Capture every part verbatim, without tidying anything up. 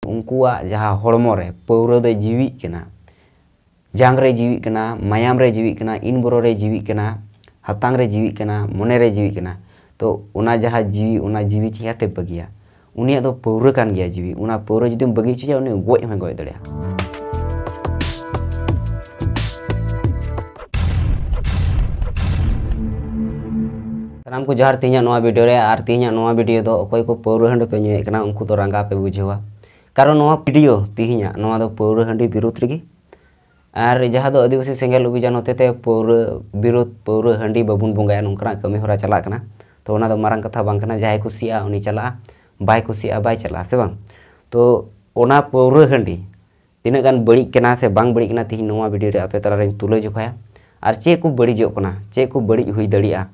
ᱩᱱᱠᱩᱣᱟᱜ ᱡᱟᱦᱟᱸ ᱦᱚᱲᱢᱚ ᱨᱮ ᱯᱟᱹᱣᱨᱟᱹ ᱫᱚᱭ ᱡᱤᱣᱤᱜ ᱠᱟᱱᱟ, ᱡᱟᱝ ᱨᱮ ᱡᱤᱣᱤᱜ ᱠᱟᱱᱟ, ᱢᱟᱭᱟᱢ ᱨᱮ ᱡᱤᱣᱤᱜ ᱠᱟᱱᱟ, ᱤᱱ ᱵᱚᱨᱚ ᱨᱮ ᱡᱤᱣᱤᱜ ᱠᱟᱱᱟ, ᱦᱟᱛᱟᱝ ᱨᱮ ᱡᱤᱣᱤᱜ ᱠᱟᱱᱟ, ᱢᱚᱱᱮ ᱨᱮ ᱡᱤᱣᱤᱜ ᱠᱟᱱᱟ, ᱛᱚ ᱚᱱᱟ ᱡᱟᱦᱟᱸ ᱡᱤᱣᱤ, ᱚᱱᱟ ᱡᱤᱣᱤ ᱪᱤᱠᱟᱹᱛᱮ ᱵᱟᱹᱜᱤᱭᱟ? ᱩᱱᱤᱭᱟᱜ ᱫᱚ ᱯᱟᱹᱣᱨᱟᱹ ᱠᱟᱱ ᱜᱮᱭᱟ ᱡᱤᱣᱤ᱾ ᱚᱱᱟ ᱯᱟᱹᱣᱨᱟᱹ ᱡᱩᱫᱤᱢ ᱵᱟᱹᱜᱤ ᱦᱚᱪᱚᱭᱟ, ᱩᱱᱤ ᱜᱚᱡ ᱦᱚᱸᱭ ᱜᱚᱡ ᱫᱟᱲᱮᱭᱟᱜᱼᱟ᱾ ᱥᱟᱱᱟᱢ ᱠᱚ ᱡᱚᱦᱟᱨ ᱛᱮᱦᱮᱧᱟᱜ ᱱᱚᱣᱟ ᱵᱷᱤᱰᱤᱭᱳ ᱨᱮ᱾ ᱟᱨ ᱛᱮᱦᱮᱧᱟᱜ ᱱᱚᱣᱟ ᱵᱷᱤᱰᱤᱭᱳ ᱫᱚ ᱚᱠᱚᱭ ᱠᱚ ᱯᱟᱹᱣᱨᱟᱹ ᱦᱟᱺᱰᱤ ᱯᱮ ᱧᱩᱭᱮᱫ ᱠᱟᱱᱟ, ᱩᱱᱠᱩ ᱫᱚ ᱨᱟᱸᱜᱟᱣ ᱯᱮ ᱵᱩᱡᱷᱟᱹᱣᱟ, ᱠᱟᱨᱚᱱ ᱱᱚᱣᱟ ᱵᱷᱤᱰᱤᱭᱳ ᱛᱮᱦᱮᱧᱟᱜ ᱱᱚᱣᱟ ᱫᱚ ᱯᱟᱹᱣᱨᱟᱹ ᱦᱟᱺᱰᱤ ᱵᱤᱨᱩᱫᱽ ᱨᱮᱜᱮ᱾ ᱟᱨ ᱡᱟᱦᱟᱸ ᱫᱚ ᱟᱹᱫᱤᱵᱟᱹᱥᱤ ᱥᱮᱸᱜᱮᱞ ᱚᱵᱷᱤᱡᱟᱱ ᱦᱚᱛᱮᱛᱮ ᱯᱟᱹᱣᱨᱟᱹ ᱵᱤᱨᱩᱫᱽ, ᱯᱟᱹᱣᱨᱟᱹ ᱦᱟᱺᱰᱤ ᱵᱟᱵᱚᱱ ᱵᱚᱸᱜᱟᱭᱟ, ᱱᱚᱝᱠᱟᱱᱟᱜ ᱠᱟᱹᱢᱤ ᱦᱚᱨᱟ ᱪᱟᱞᱟᱜ ᱠᱟᱱᱟ᱾ ᱛᱚ ᱚᱱᱟ ᱫᱚ ᱢᱟᱨᱟᱝ ᱠᱟᱛᱷᱟ ᱵᱟᱝ ᱠᱟᱱᱟ, ᱡᱟᱦᱟᱸᱭ ᱠᱩᱥᱤᱭᱟᱜᱼᱟ ᱩᱱᱤ ᱪᱟᱞᱟᱜᱼᱟ, ᱵᱟᱭ ᱠᱩᱥᱤᱭᱟᱜᱼᱟ ᱵᱟᱭ ᱪᱟᱞᱟᱜᱼᱟ, ᱥᱮ ᱵᱟᱝ? ᱛᱚ ᱚᱱᱟ ᱯᱟᱹᱣᱨᱟᱹ ᱦᱟᱺᱰᱤ ᱛᱤᱱᱟᱹᱜ ᱜᱟᱱ ᱵᱟᱹᱲᱤᱡ ᱠᱟᱱᱟ ᱥᱮ ᱵᱟᱝ ᱵᱟᱹᱲᱤᱡ ᱠᱟᱱᱟ, ᱛᱮᱦᱮᱧ ᱱᱚᱣᱟ ᱵᱷᱤᱰᱤᱭᱳ ᱨᱮ ᱟᱯᱮ ᱛᱟᱞᱟ ᱨᱮᱧ ᱛᱩᱞᱟᱹ ᱡᱚᱠᱷᱟᱭᱟ᱾ ᱟᱨ ᱪᱮᱫ ᱠᱚ ᱵᱟᱹᱲᱤᱡᱚᱜ ᱠᱟᱱᱟ, ᱪᱮᱫ ᱠᱚ ᱵᱟᱹᱲᱤᱡ ᱦᱩᱭ ᱫᱟᱲᱮᱭᱟᱜᱼᱟ,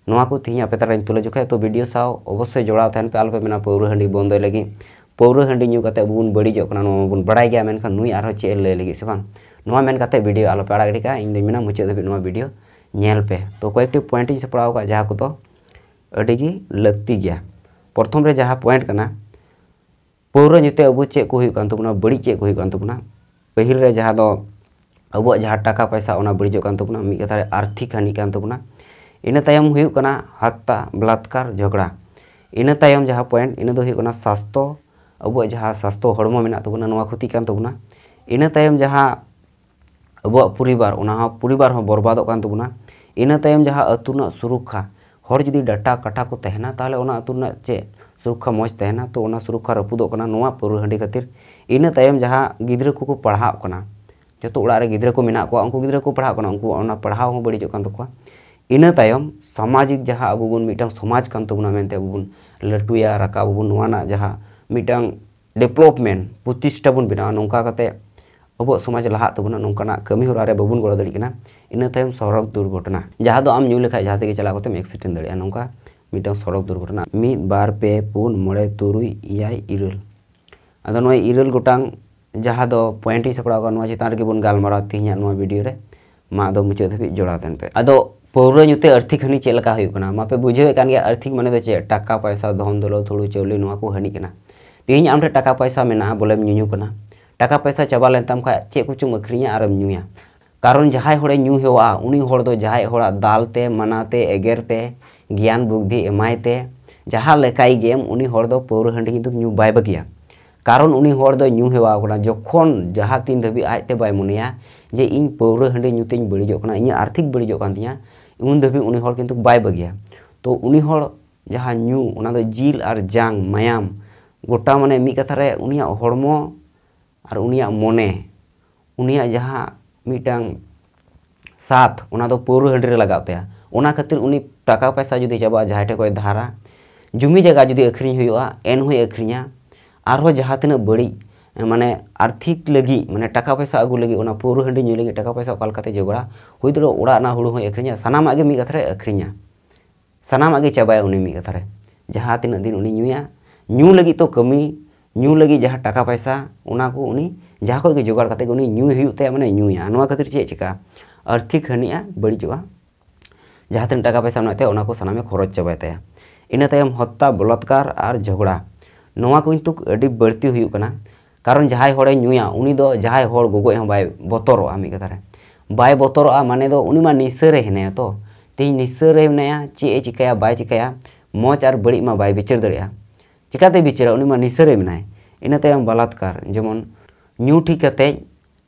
ᱱᱚᱣᱟ ᱠᱚ ᱛᱮᱦᱮᱧ ᱟᱯᱮ ᱛᱟᱞᱟ ᱨᱮᱧ ᱛᱩᱞᱟᱹ ᱡᱚᱠᱷᱟᱭᱟ᱾ ᱛᱚ ᱵᱷᱤᱰᱤᱭᱳ ᱥᱟᱶ ᱚᱵᱚᱥᱥᱳᱭ ᱡᱚᱲᱟᱣ ᱛᱟᱦᱮᱱ ᱯᱮ, ᱟᱞᱚᱯᱮ ᱢᱮᱱᱟ ᱯᱟᱹᱣᱨᱟᱹ ᱦᱟᱺᱰᱤ ᱵᱚᱱᱫᱚᱭ ᱞᱟᱹᱜᱤᱫ, ᱯᱟᱹᱣᱨᱟᱹ ᱦᱟᱺᱰᱤ ᱧᱩ ᱠᱟᱛᱮ ᱟᱵᱚ ᱵᱚᱱ ᱵᱟᱹᱲᱤᱡᱚᱜ ᱠᱟᱱᱟ, ᱱᱚᱣᱟ ᱢᱟᱵᱚᱱ ᱵᱟᱲᱟᱭ ᱜᱮᱭᱟ, ᱢᱮᱱᱠᱷᱟᱱ ᱱᱩᱭ ᱟᱨᱦᱚᱸ ᱪᱮᱫ ᱮ ᱞᱟᱹᱭ ᱞᱟᱹᱜᱤᱫ, ᱥᱮ ᱵᱟᱝ? ᱱᱚᱣᱟ ᱢᱮᱱ ᱠᱟᱛᱮ ᱵᱷᱤᱰᱤᱭᱳ ᱟᱞᱚᱯᱮ ᱟᱲᱟᱜ ᱜᱤᱰᱤ ᱠᱟᱜᱼᱟ᱾ ᱤᱧ ᱫᱚᱧ ᱢᱮᱱᱟ ᱢᱩᱪᱟᱹᱫ ᱫᱷᱟᱹᱵᱤᱡ ᱱᱚᱣᱟ ᱵᱷᱤᱰᱤᱭᱳ ᱧᱮᱞ ᱯᱮ᱾ ᱛᱚ ᱠᱚᱭᱮᱠᱴᱤ ᱯᱚᱭᱮᱱᱴ ᱤᱧ ᱥᱟᱯᱲᱟᱣ ᱟᱠᱟᱫ ᱡᱟᱦᱟᱸ ᱠᱚᱫᱚ ᱟᱹᱰᱤ ᱜᱮ ᱞᱟᱹᱠᱛᱤ ᱜᱮᱭᱟ᱾ ᱯᱨᱚᱛᱷᱚᱢ ᱨᱮ ᱡᱟᱦᱟᱸ ᱯᱚᱭᱮᱱᱴ ᱠᱟᱱᱟ, ᱯᱟᱹᱣᱨᱟᱹ ᱧᱩᱛᱮ ᱟᱵᱚ ᱪᱮᱫ ᱠᱚ ᱦᱩᱭᱩᱜ ᱠᱟᱱ ᱛᱟᱵᱚᱱᱟ, ᱵᱟᱹᱲᱤᱡ ᱪᱮᱫ ᱠᱚ ᱦᱩᱭᱩᱜ ᱠᱟᱱ ᱛᱟᱵᱚᱱᱟ? ᱯᱟᱹᱦᱤᱞ ᱨᱮ ᱡᱟᱦᱟᱸ ᱫᱚ ᱟᱵᱚᱣᱟᱜ ᱡᱟᱦᱟᱸ ᱴᱟᱠᱟ ᱯᱚᱭᱥᱟ, ᱚᱱᱟ ᱵᱟᱹᱲᱤᱡᱚᱜ ᱠᱟᱱ ᱛᱟᱵᱚᱱᱟ, ᱢᱤᱫ ᱠᱟᱛᱷᱟ ᱨᱮ ᱟᱨᱛᱷᱤᱠ ᱦᱟᱹᱱᱤᱜ ᱠᱟᱱ ᱛᱟᱵᱚᱱᱟ᱾ ᱤᱱᱟᱹ ᱛᱟᱭᱚᱢ ᱦᱩᱭᱩᱜ ᱠᱟᱱᱟ ᱦᱟᱛᱛᱟ, ᱵᱟᱞᱟᱛᱠᱟᱨ, ᱡᱷᱚᱜᱽᱲᱟ᱾ ᱤᱱᱟᱹ ᱛᱟᱭᱚᱢ ᱡᱟᱦᱟᱸ ᱯᱚᱭᱮᱱᱴ, ᱤᱱᱟᱹ ᱫᱚ ᱦᱩᱭᱩᱜ ᱠᱟᱱᱟ ᱥᱟᱥᱛᱚ, ᱟᱵᱚᱣᱟᱜ ᱡᱟᱦᱟᱸ ᱥᱟᱥᱛᱚ ᱦᱚᱲᱢᱚ ᱢᱮᱱᱟᱜ ᱛᱟᱵᱚᱱᱟ, ᱱᱚᱣᱟ ᱠᱷᱚᱛᱤᱜ ᱠᱟᱱ ᱛᱟᱵᱚᱱᱟ᱾ ᱤᱱᱟᱹ ᱛᱟᱭᱚᱢ ᱡᱟᱦᱟᱸ ᱟᱵᱚᱣᱟᱜ ᱯᱚᱨᱤᱵᱟᱨ, ᱚᱱᱟ ᱦᱚᱸ ᱯᱚᱨᱤᱵᱟᱨ ᱦᱚᱸ ᱵᱚᱨᱵᱟᱫᱚᱜ ᱠᱟᱱ ᱛᱟᱵᱚᱱᱟ᱾ ᱤᱱᱟᱹ ᱛᱟᱭᱚᱢ ᱡᱟᱦᱟᱸ ᱟᱹᱛᱩ ᱨᱮᱱᱟᱜ ᱥᱩᱨᱚᱠᱠᱷᱟ, ᱦᱚᱲ ᱡᱩᱫᱤ ᱰᱟᱴᱟ ᱠᱟᱴᱟ ᱠᱚ ᱛᱟᱦᱮᱱᱟ, ᱛᱟᱦᱚᱞᱮ ᱚᱱᱟ ᱟᱹᱛᱩ ᱨᱮᱱᱟᱜ ᱪᱮᱫ ᱥᱩᱨᱚᱠᱠᱷᱟ ᱢᱚᱡᱽ ᱛᱟᱦᱮᱱᱟ? ᱛᱚ ᱚᱱᱟ ᱥᱩᱨᱚᱠᱠᱷᱟ ᱨᱟᱹᱯᱩᱫᱚᱜ ᱠᱟᱱᱟ ᱱᱚᱣᱟ ᱯᱟᱹᱣᱨᱟᱹ ᱦᱟᱺᱰᱤ ᱠᱷᱟᱹᱛᱤᱨ᱾ ᱤᱱᱟᱹ ᱛᱟᱭᱚᱢ ᱡᱟᱦᱟᱸ ᱜᱤᱫᱽᱨᱟᱹ ᱠᱚᱠᱚ ᱯᱟᱲᱦᱟᱜ ᱠᱟᱱᱟ, ᱡᱚᱛᱚ ᱚᱲᱟᱜ ᱨᱮ ᱜᱤᱫᱽᱨᱟᱹ ᱠᱚ ᱢᱮᱱᱟᱜ ᱠᱚᱣᱟ, ᱩᱱᱠᱩ ᱜᱤᱫᱽᱨᱟᱹ ᱠᱚ ᱯᱟᱲᱦᱟᱜ ᱠᱟᱱᱟ, ᱩᱱᱠᱩ ᱚᱱᱟ ᱯᱟᱲᱦᱟᱣ ᱦᱚᱸ ᱵᱟᱹᱲᱤᱡᱚᱜ ᱠᱟᱱ ᱛᱟᱠᱚᱣᱟ᱾ ᱤᱱᱟᱹ ᱛᱟᱭᱚᱢ ᱥᱟᱢᱟᱡᱤᱠ ᱡᱟᱦᱟᱸ ᱟᱵᱚ ᱵᱚᱱ ᱢᱤᱫᱴᱟᱝ ᱥᱚᱢᱟᱡᱽ ᱠᱟᱱ ᱛᱟᱵᱚᱱᱟ ᱢᱮᱱᱛᱮ ᱟᱵᱚ ᱵᱚᱱ ᱞᱟᱹᱴᱩᱭᱟ, ᱨᱟᱠᱟᱵ ᱟᱵᱚᱱ, ᱱᱚᱣᱟ ᱨᱮᱱᱟᱜ ᱡᱟᱦᱟᱸ ᱢᱤᱫᱴᱟᱝ ᱰᱮᱵᱷᱞᱚᱯᱢᱮᱱᱴ, ᱯᱨᱚᱛᱤᱥᱴᱷᱟ ᱵᱚᱱ ᱵᱮᱱᱟᱣᱟ, ᱱᱚᱝᱠᱟ ᱠᱟᱛᱮ ᱟᱵᱚᱣᱟᱜ ᱥᱚᱢᱟᱡᱽ ᱞᱟᱦᱟᱜ ᱛᱟᱵᱚᱱᱟ, ᱱᱚᱝᱠᱟᱱᱟᱜ ᱠᱟᱹᱢᱤ ᱦᱚᱨᱟ ᱨᱮ ᱵᱟᱵᱚᱱ ᱜᱚᱲᱚ ᱫᱟᱲᱮᱭᱟᱜ ᱠᱟᱱᱟ᱾ ᱤᱱᱟᱹ ᱛᱟᱭᱚᱢ ᱥᱚᱲᱚᱠ ᱫᱩᱨᱜᱷᱚᱴᱚᱱᱟ, ᱡᱟᱦᱟᱸ ᱫᱚ ᱟᱢ ᱧᱩ ᱞᱮᱠᱷᱟᱡ ᱡᱟᱦᱟᱸ ᱥᱮᱫ ᱜᱮ ᱪᱟᱞᱟᱣ ᱠᱟᱛᱮᱢ ᱮᱠᱥᱤᱰᱮᱱᱴ ᱫᱟᱲᱮᱭᱟᱜᱼᱟ, ᱱᱚᱝᱠᱟ ᱢᱤᱫᱴᱟᱝ ᱥᱚᱲᱚᱠ ᱫᱩᱨᱜᱷᱚᱴᱚᱱᱟ᱾ ᱢᱤᱫ, ᱵᱟᱨ, ᱯᱮ, ᱯᱩᱱ, ᱢᱚᱬᱮ, ᱛᱩᱨᱩᱭ, ᱮᱭᱟᱭ, ᱤᱨᱟᱹᱞ᱾ ᱟᱫᱚ ᱱᱚᱜᱼᱚᱭ ᱤᱨᱟᱹᱞ ᱜᱚᱴᱟᱝ ᱡᱟᱦᱟᱸ ᱫᱚ ᱯᱚᱭᱮᱱᱴ ᱤᱧ ᱥᱟᱯᱲᱟᱣ ᱠᱟᱜᱼᱟ, ᱱᱚᱣᱟ ᱪᱮᱛᱟᱱ ᱨᱮᱜᱮ ᱵᱚᱱ ᱜᱟᱞᱢᱟᱨᱟᱣᱟ ᱛᱮᱦᱮᱧᱟᱜ ᱱᱚᱣᱟ ᱵᱷᱤᱰᱤᱭᱳ ᱨᱮ᱾ ᱢᱟ ᱟᱫᱚ ᱢᱩᱪᱟᱹᱫ ᱫᱷᱟᱹᱵᱤᱡ ᱡᱚᱲᱟᱣ ᱛᱟᱦᱮᱱ ᱯᱮ᱾ ᱟᱫᱚ ᱯᱟᱹᱣᱨᱟᱹ ᱧᱩᱛᱮ ᱟᱨᱛᱷᱤᱠ ᱦᱟᱹᱱᱤ ᱪᱮᱫ ᱞᱮᱠᱟ ᱦᱩᱭᱩᱜ ᱠᱟᱱᱟ? ᱢᱟᱯᱮ ᱵᱩᱡᱷᱟᱹᱣᱮᱫ ᱠᱟᱱ ᱜᱮᱭᱟ, ᱟᱨᱛᱷᱤᱠ ᱢᱟᱱᱮ ᱫᱚ ᱪᱮᱫ? ᱴᱟᱠᱟ ᱯᱚᱭᱥᱟ, ᱫᱷᱚᱱ ᱫᱚᱞᱚᱛ, ᱦᱩᱲᱩ ᱪᱟᱣᱞᱮ, ᱱᱚᱣᱟ ᱠᱚ ᱦᱟᱹᱱᱤᱜ ᱠᱟᱱᱟ᱾ ᱛᱮᱦᱮᱧ ᱟᱢ ᱴᱷᱮᱱ ᱴᱟᱠᱟ ᱯᱚᱭᱥᱟ ᱢᱮᱱᱟᱜᱼᱟ, ᱵᱚᱞᱮᱢ ᱧᱩᱧᱩ ᱠᱟᱱᱟ, ᱴᱟᱠᱟ ᱯᱚᱭᱥᱟ ᱪᱟᱵᱟ ᱞᱮᱱ ᱛᱟᱢ ᱠᱷᱟᱡ ᱪᱮᱫ ᱠᱚᱪᱚᱢ ᱟᱹᱠᱷᱨᱤᱧᱟ ᱟᱨᱮᱢ ᱧᱩᱭᱟ᱾ ᱠᱟᱨᱚᱱ ᱡᱟᱦᱟᱸᱭ ᱦᱚᱲᱮ ᱧᱩ ᱦᱮᱣᱟᱜᱼᱟ, ᱩᱱᱤ ᱦᱚᱲ ᱫᱚ ᱡᱟᱦᱟᱸᱭ ᱦᱚᱲᱟᱜ ᱫᱟᱞ ᱛᱮ, ᱢᱟᱱᱟ ᱛᱮ, ᱮᱜᱮᱨ ᱛᱮ, ᱜᱮᱭᱟᱱ ᱵᱩᱫᱽᱫᱷᱤ ᱮᱢᱟᱭ ᱛᱮ, ᱡᱟᱦᱟᱸ ᱞᱮᱠᱟᱭ ᱜᱮᱢ, ᱩᱱᱤ ᱦᱚᱲ ᱫᱚ ᱯᱟᱹᱣᱨᱟᱹ ᱦᱟᱺᱰᱤ ᱠᱤᱱᱛᱩ ᱧᱩ ᱵᱟᱭ ᱵᱟᱹᱜᱤᱭᱟ᱾ ᱠᱟᱨᱚᱱ ᱩᱱᱤ ᱦᱚᱲ ᱫᱚᱭ ᱧᱩ ᱦᱮᱣᱟ ᱟᱠᱟᱱᱟ᱾ ᱡᱚᱠᱷᱚᱱ ᱡᱟᱦᱟᱸ ᱛᱤᱱ ᱫᱷᱟᱹᱵᱤᱡ ᱟᱡᱛᱮ ᱵᱟᱭ ᱢᱚᱱᱮᱭᱟ ᱡᱮ ᱤᱧ ᱯᱟᱹᱣᱨᱟᱹ ᱦᱟᱺᱰᱤ ᱧᱩ ᱛᱤᱧ ᱵᱟᱹᱲᱤᱡᱚᱜ ᱠᱟᱱᱟ, ᱤᱧᱟᱹᱜ ᱟᱨᱛᱷᱤᱠ ᱵᱟᱹᱲᱤᱡᱚᱜ ᱠᱟᱱ ᱛᱤᱧᱟ, ᱩᱱ ᱫᱷᱟᱹᱵᱤᱡ ᱩᱱᱤ ᱦᱚᱲ ᱠᱤᱱᱛᱩ ᱵᱟᱭ ᱵᱟᱹᱜᱤᱭᱟ᱾ ᱛᱚ ᱩᱱᱤ ᱦᱚᱲ ᱡᱟᱦᱟᱸ ᱧᱩ, ᱚᱱᱟ ᱫᱚ ᱡᱤᱞ ᱟᱨ ᱡᱟᱝ, ᱢᱟᱭᱟᱢ, ᱜᱚᱴᱟ, ᱢᱟᱱᱮ ᱢᱤᱫ ᱠᱟᱛᱷᱟ ᱨᱮ ᱩᱱᱤᱭᱟᱜ ᱦᱚᱲᱢᱚ ᱟᱨ ᱩᱱᱤᱭᱟᱜ ᱢᱚᱱᱮ, ᱩᱱᱤᱭᱟᱜ ᱡᱟᱦᱟᱸ ᱢᱤᱫᱴᱟᱝ ᱥᱟᱫ, ᱚᱱᱟ ᱫᱚ ᱯᱟᱹᱣᱨᱟᱹ ᱦᱟᱺᱰᱤ ᱨᱮ ᱞᱟᱜᱟᱜ ᱛᱟᱭᱟ᱾ ᱚᱱᱟ ᱠᱷᱟᱹᱛᱤᱨ ᱩᱱᱤ ᱴᱟᱠᱟ ᱯᱚᱭᱥᱟ ᱡᱩᱫᱤ ᱪᱟᱵᱟᱜᱼᱟ, ᱡᱟᱦᱟᱸᱭ ᱴᱷᱮᱱ ᱠᱷᱚᱱ ᱫᱷᱟᱨᱟ, ᱡᱩᱢᱤ ᱡᱟᱭᱜᱟ ᱡᱩᱫᱤ ᱟᱹᱠᱷᱨᱤᱧ ᱦᱩᱭᱩᱜᱼᱟ, ᱮᱱ ᱦᱚᱸᱭ ᱟᱹᱠᱷᱨᱤᱧᱟ᱾ ᱟᱨᱦᱚᱸ ᱡᱟᱦᱟᱸ ᱛᱤᱱᱟᱹᱜ ᱵᱟᱹᱲᱤᱡ, ᱢᱟᱱᱮ ᱟᱨᱛᱷᱤᱠ ᱞᱟᱹᱜᱤᱫ, ᱢᱟᱱᱮ ᱴᱟᱠᱟ ᱯᱚᱭᱥᱟ ᱟᱹᱜᱩ ᱞᱟᱹᱜᱤᱫ, ᱚᱱᱟ ᱯᱟᱹᱣᱨᱟᱹ ᱦᱟᱺᱰᱤ ᱧᱩ ᱞᱟᱹᱜᱤᱫ ᱴᱟᱠᱟ ᱯᱚᱭᱥᱟ ᱚᱠᱟ ᱞᱮᱠᱟᱛᱮ ᱡᱚᱜᱟᱲᱟ, ᱦᱩᱭ ᱫᱟᱲᱮᱭᱟᱜᱼᱟ ᱚᱲᱟᱜ ᱨᱮᱱᱟᱜ ᱦᱩᱲᱩ ᱦᱚᱸᱭ ᱟᱹᱠᱷᱨᱤᱧᱟ, ᱥᱟᱱᱟᱢᱟᱜ ᱜᱮ ᱢᱤᱫ ᱠᱟᱛᱷᱟ ᱨᱮ ᱟᱹᱠᱷᱨᱤᱧᱟ᱾ ᱥᱟᱱᱟᱢᱟᱜ ᱜᱮ ᱪᱟᱵᱟᱭᱟ ᱩᱱᱤ ᱢᱤᱫ ᱠᱟᱛᱷᱟ ᱨᱮ᱾ ᱡᱟᱦᱟᱸ ᱛᱤᱱᱟᱹᱜ ᱫᱤᱱ ᱩᱱᱤ ᱧᱩᱭᱟ, ᱧᱩ ᱞᱟᱹᱜᱤᱫ ᱛᱚ ᱠᱟᱹᱢᱤ, ᱧᱩ ᱞᱟᱹᱜᱤᱫ ᱡᱟᱦᱟᱸ ᱴᱟᱠᱟ ᱯᱚᱭᱥᱟ, ᱚᱱᱟ ᱠᱚ ᱩᱱᱤ ᱡᱟᱦᱟᱸ ᱠᱷᱚᱱ ᱜᱮ ᱡᱚᱜᱟᱲ ᱠᱟᱛᱮ ᱜᱮ ᱩᱱᱤ ᱧᱩᱭ ᱦᱩᱭᱩᱜ ᱛᱟᱭᱟ, ᱢᱟᱱᱮ ᱧᱩᱭᱟ᱾ ᱱᱚᱣᱟ ᱠᱷᱟᱹᱛᱤᱨ ᱪᱮᱫ ᱪᱤᱠᱟᱹᱜᱼᱟ? ᱟᱨᱛᱷᱤᱠ ᱦᱟᱹᱱᱤᱜᱼᱟ, ᱵᱟᱹᱲᱤᱡᱚᱜᱼᱟ᱾ ᱡᱟᱦᱟᱸ ᱛᱤᱱᱟᱹᱜ ᱴᱟᱠᱟ ᱯᱚᱭᱥᱟ ᱢᱮᱱᱟᱜ ᱛᱟᱭᱟ, ᱚᱱᱟ ᱠᱚ ᱥᱟᱱᱟᱢᱮ ᱠᱷᱚᱨᱚᱪ ᱪᱟᱵᱟᱭ ᱛᱟᱭᱟ᱾ ᱤᱱᱟᱹ ᱛᱟᱭᱚᱢ ᱦᱚᱛᱛᱟ, ᱵᱚᱞᱟᱛᱠᱟᱨ ᱟᱨ ᱡᱷᱚᱜᱽᱲᱟ, ᱱᱚᱣᱟ ᱠᱚ ᱠᱤᱱᱛᱩ ᱟᱹᱰᱤ ᱵᱟᱹᱲᱛᱤ ᱦᱩᱭᱩᱜ ᱠᱟᱱᱟ᱾ ᱠᱟᱨᱚᱱ ᱡᱟᱦᱟᱸᱭ ᱦᱚᱲᱮ ᱧᱩᱭᱟ, ᱩᱱᱤ ᱫᱚ ᱡᱟᱦᱟᱸᱭ ᱦᱚᱲ ᱜᱚᱜᱚᱡ ᱦᱚᱸ ᱵᱟᱭ ᱵᱚᱛᱚᱨᱚᱜᱼᱟ᱾ ᱢᱤᱫ ᱠᱟᱛᱷᱟ ᱨᱮ, ᱵᱟᱭ ᱵᱚᱛᱚᱨᱚᱜᱼᱟ, ᱢᱟᱱᱮ ᱫᱚ ᱩᱱᱤ ᱢᱟ ᱱᱤᱥᱟᱹ ᱨᱮ ᱦᱮᱱᱟᱭᱟ᱾ ᱛᱚ ᱛᱮᱦᱮᱧ ᱱᱤᱥᱟᱹ ᱨᱮ ᱢᱮᱱᱟᱭᱟ, ᱪᱮᱫ ᱮ ᱪᱤᱠᱟᱹᱭᱟ ᱵᱟᱭ ᱪᱤᱠᱟᱹᱭᱟ, ᱢᱚᱡᱽ ᱟᱨ ᱵᱟᱹᱲᱤᱡ ᱢᱟ ᱵᱟᱭ ᱵᱤᱪᱟᱹᱨ ᱫᱟᱲᱮᱭᱟᱜᱼᱟ᱾ ᱪᱤᱠᱟᱹᱛᱮ ᱵᱤᱪᱟᱹᱨᱟ? ᱩᱱᱤ ᱢᱟ ᱱᱤᱥᱟᱹ ᱨᱮ ᱢᱮᱱᱟᱭ᱾ ᱤᱱᱟᱹ ᱛᱟᱭᱚᱢ ᱵᱟᱞᱟᱛᱠᱟᱨ, ᱡᱮᱢᱚᱱ ᱧᱩ ᱴᱷᱤᱠ ᱠᱟᱛᱮ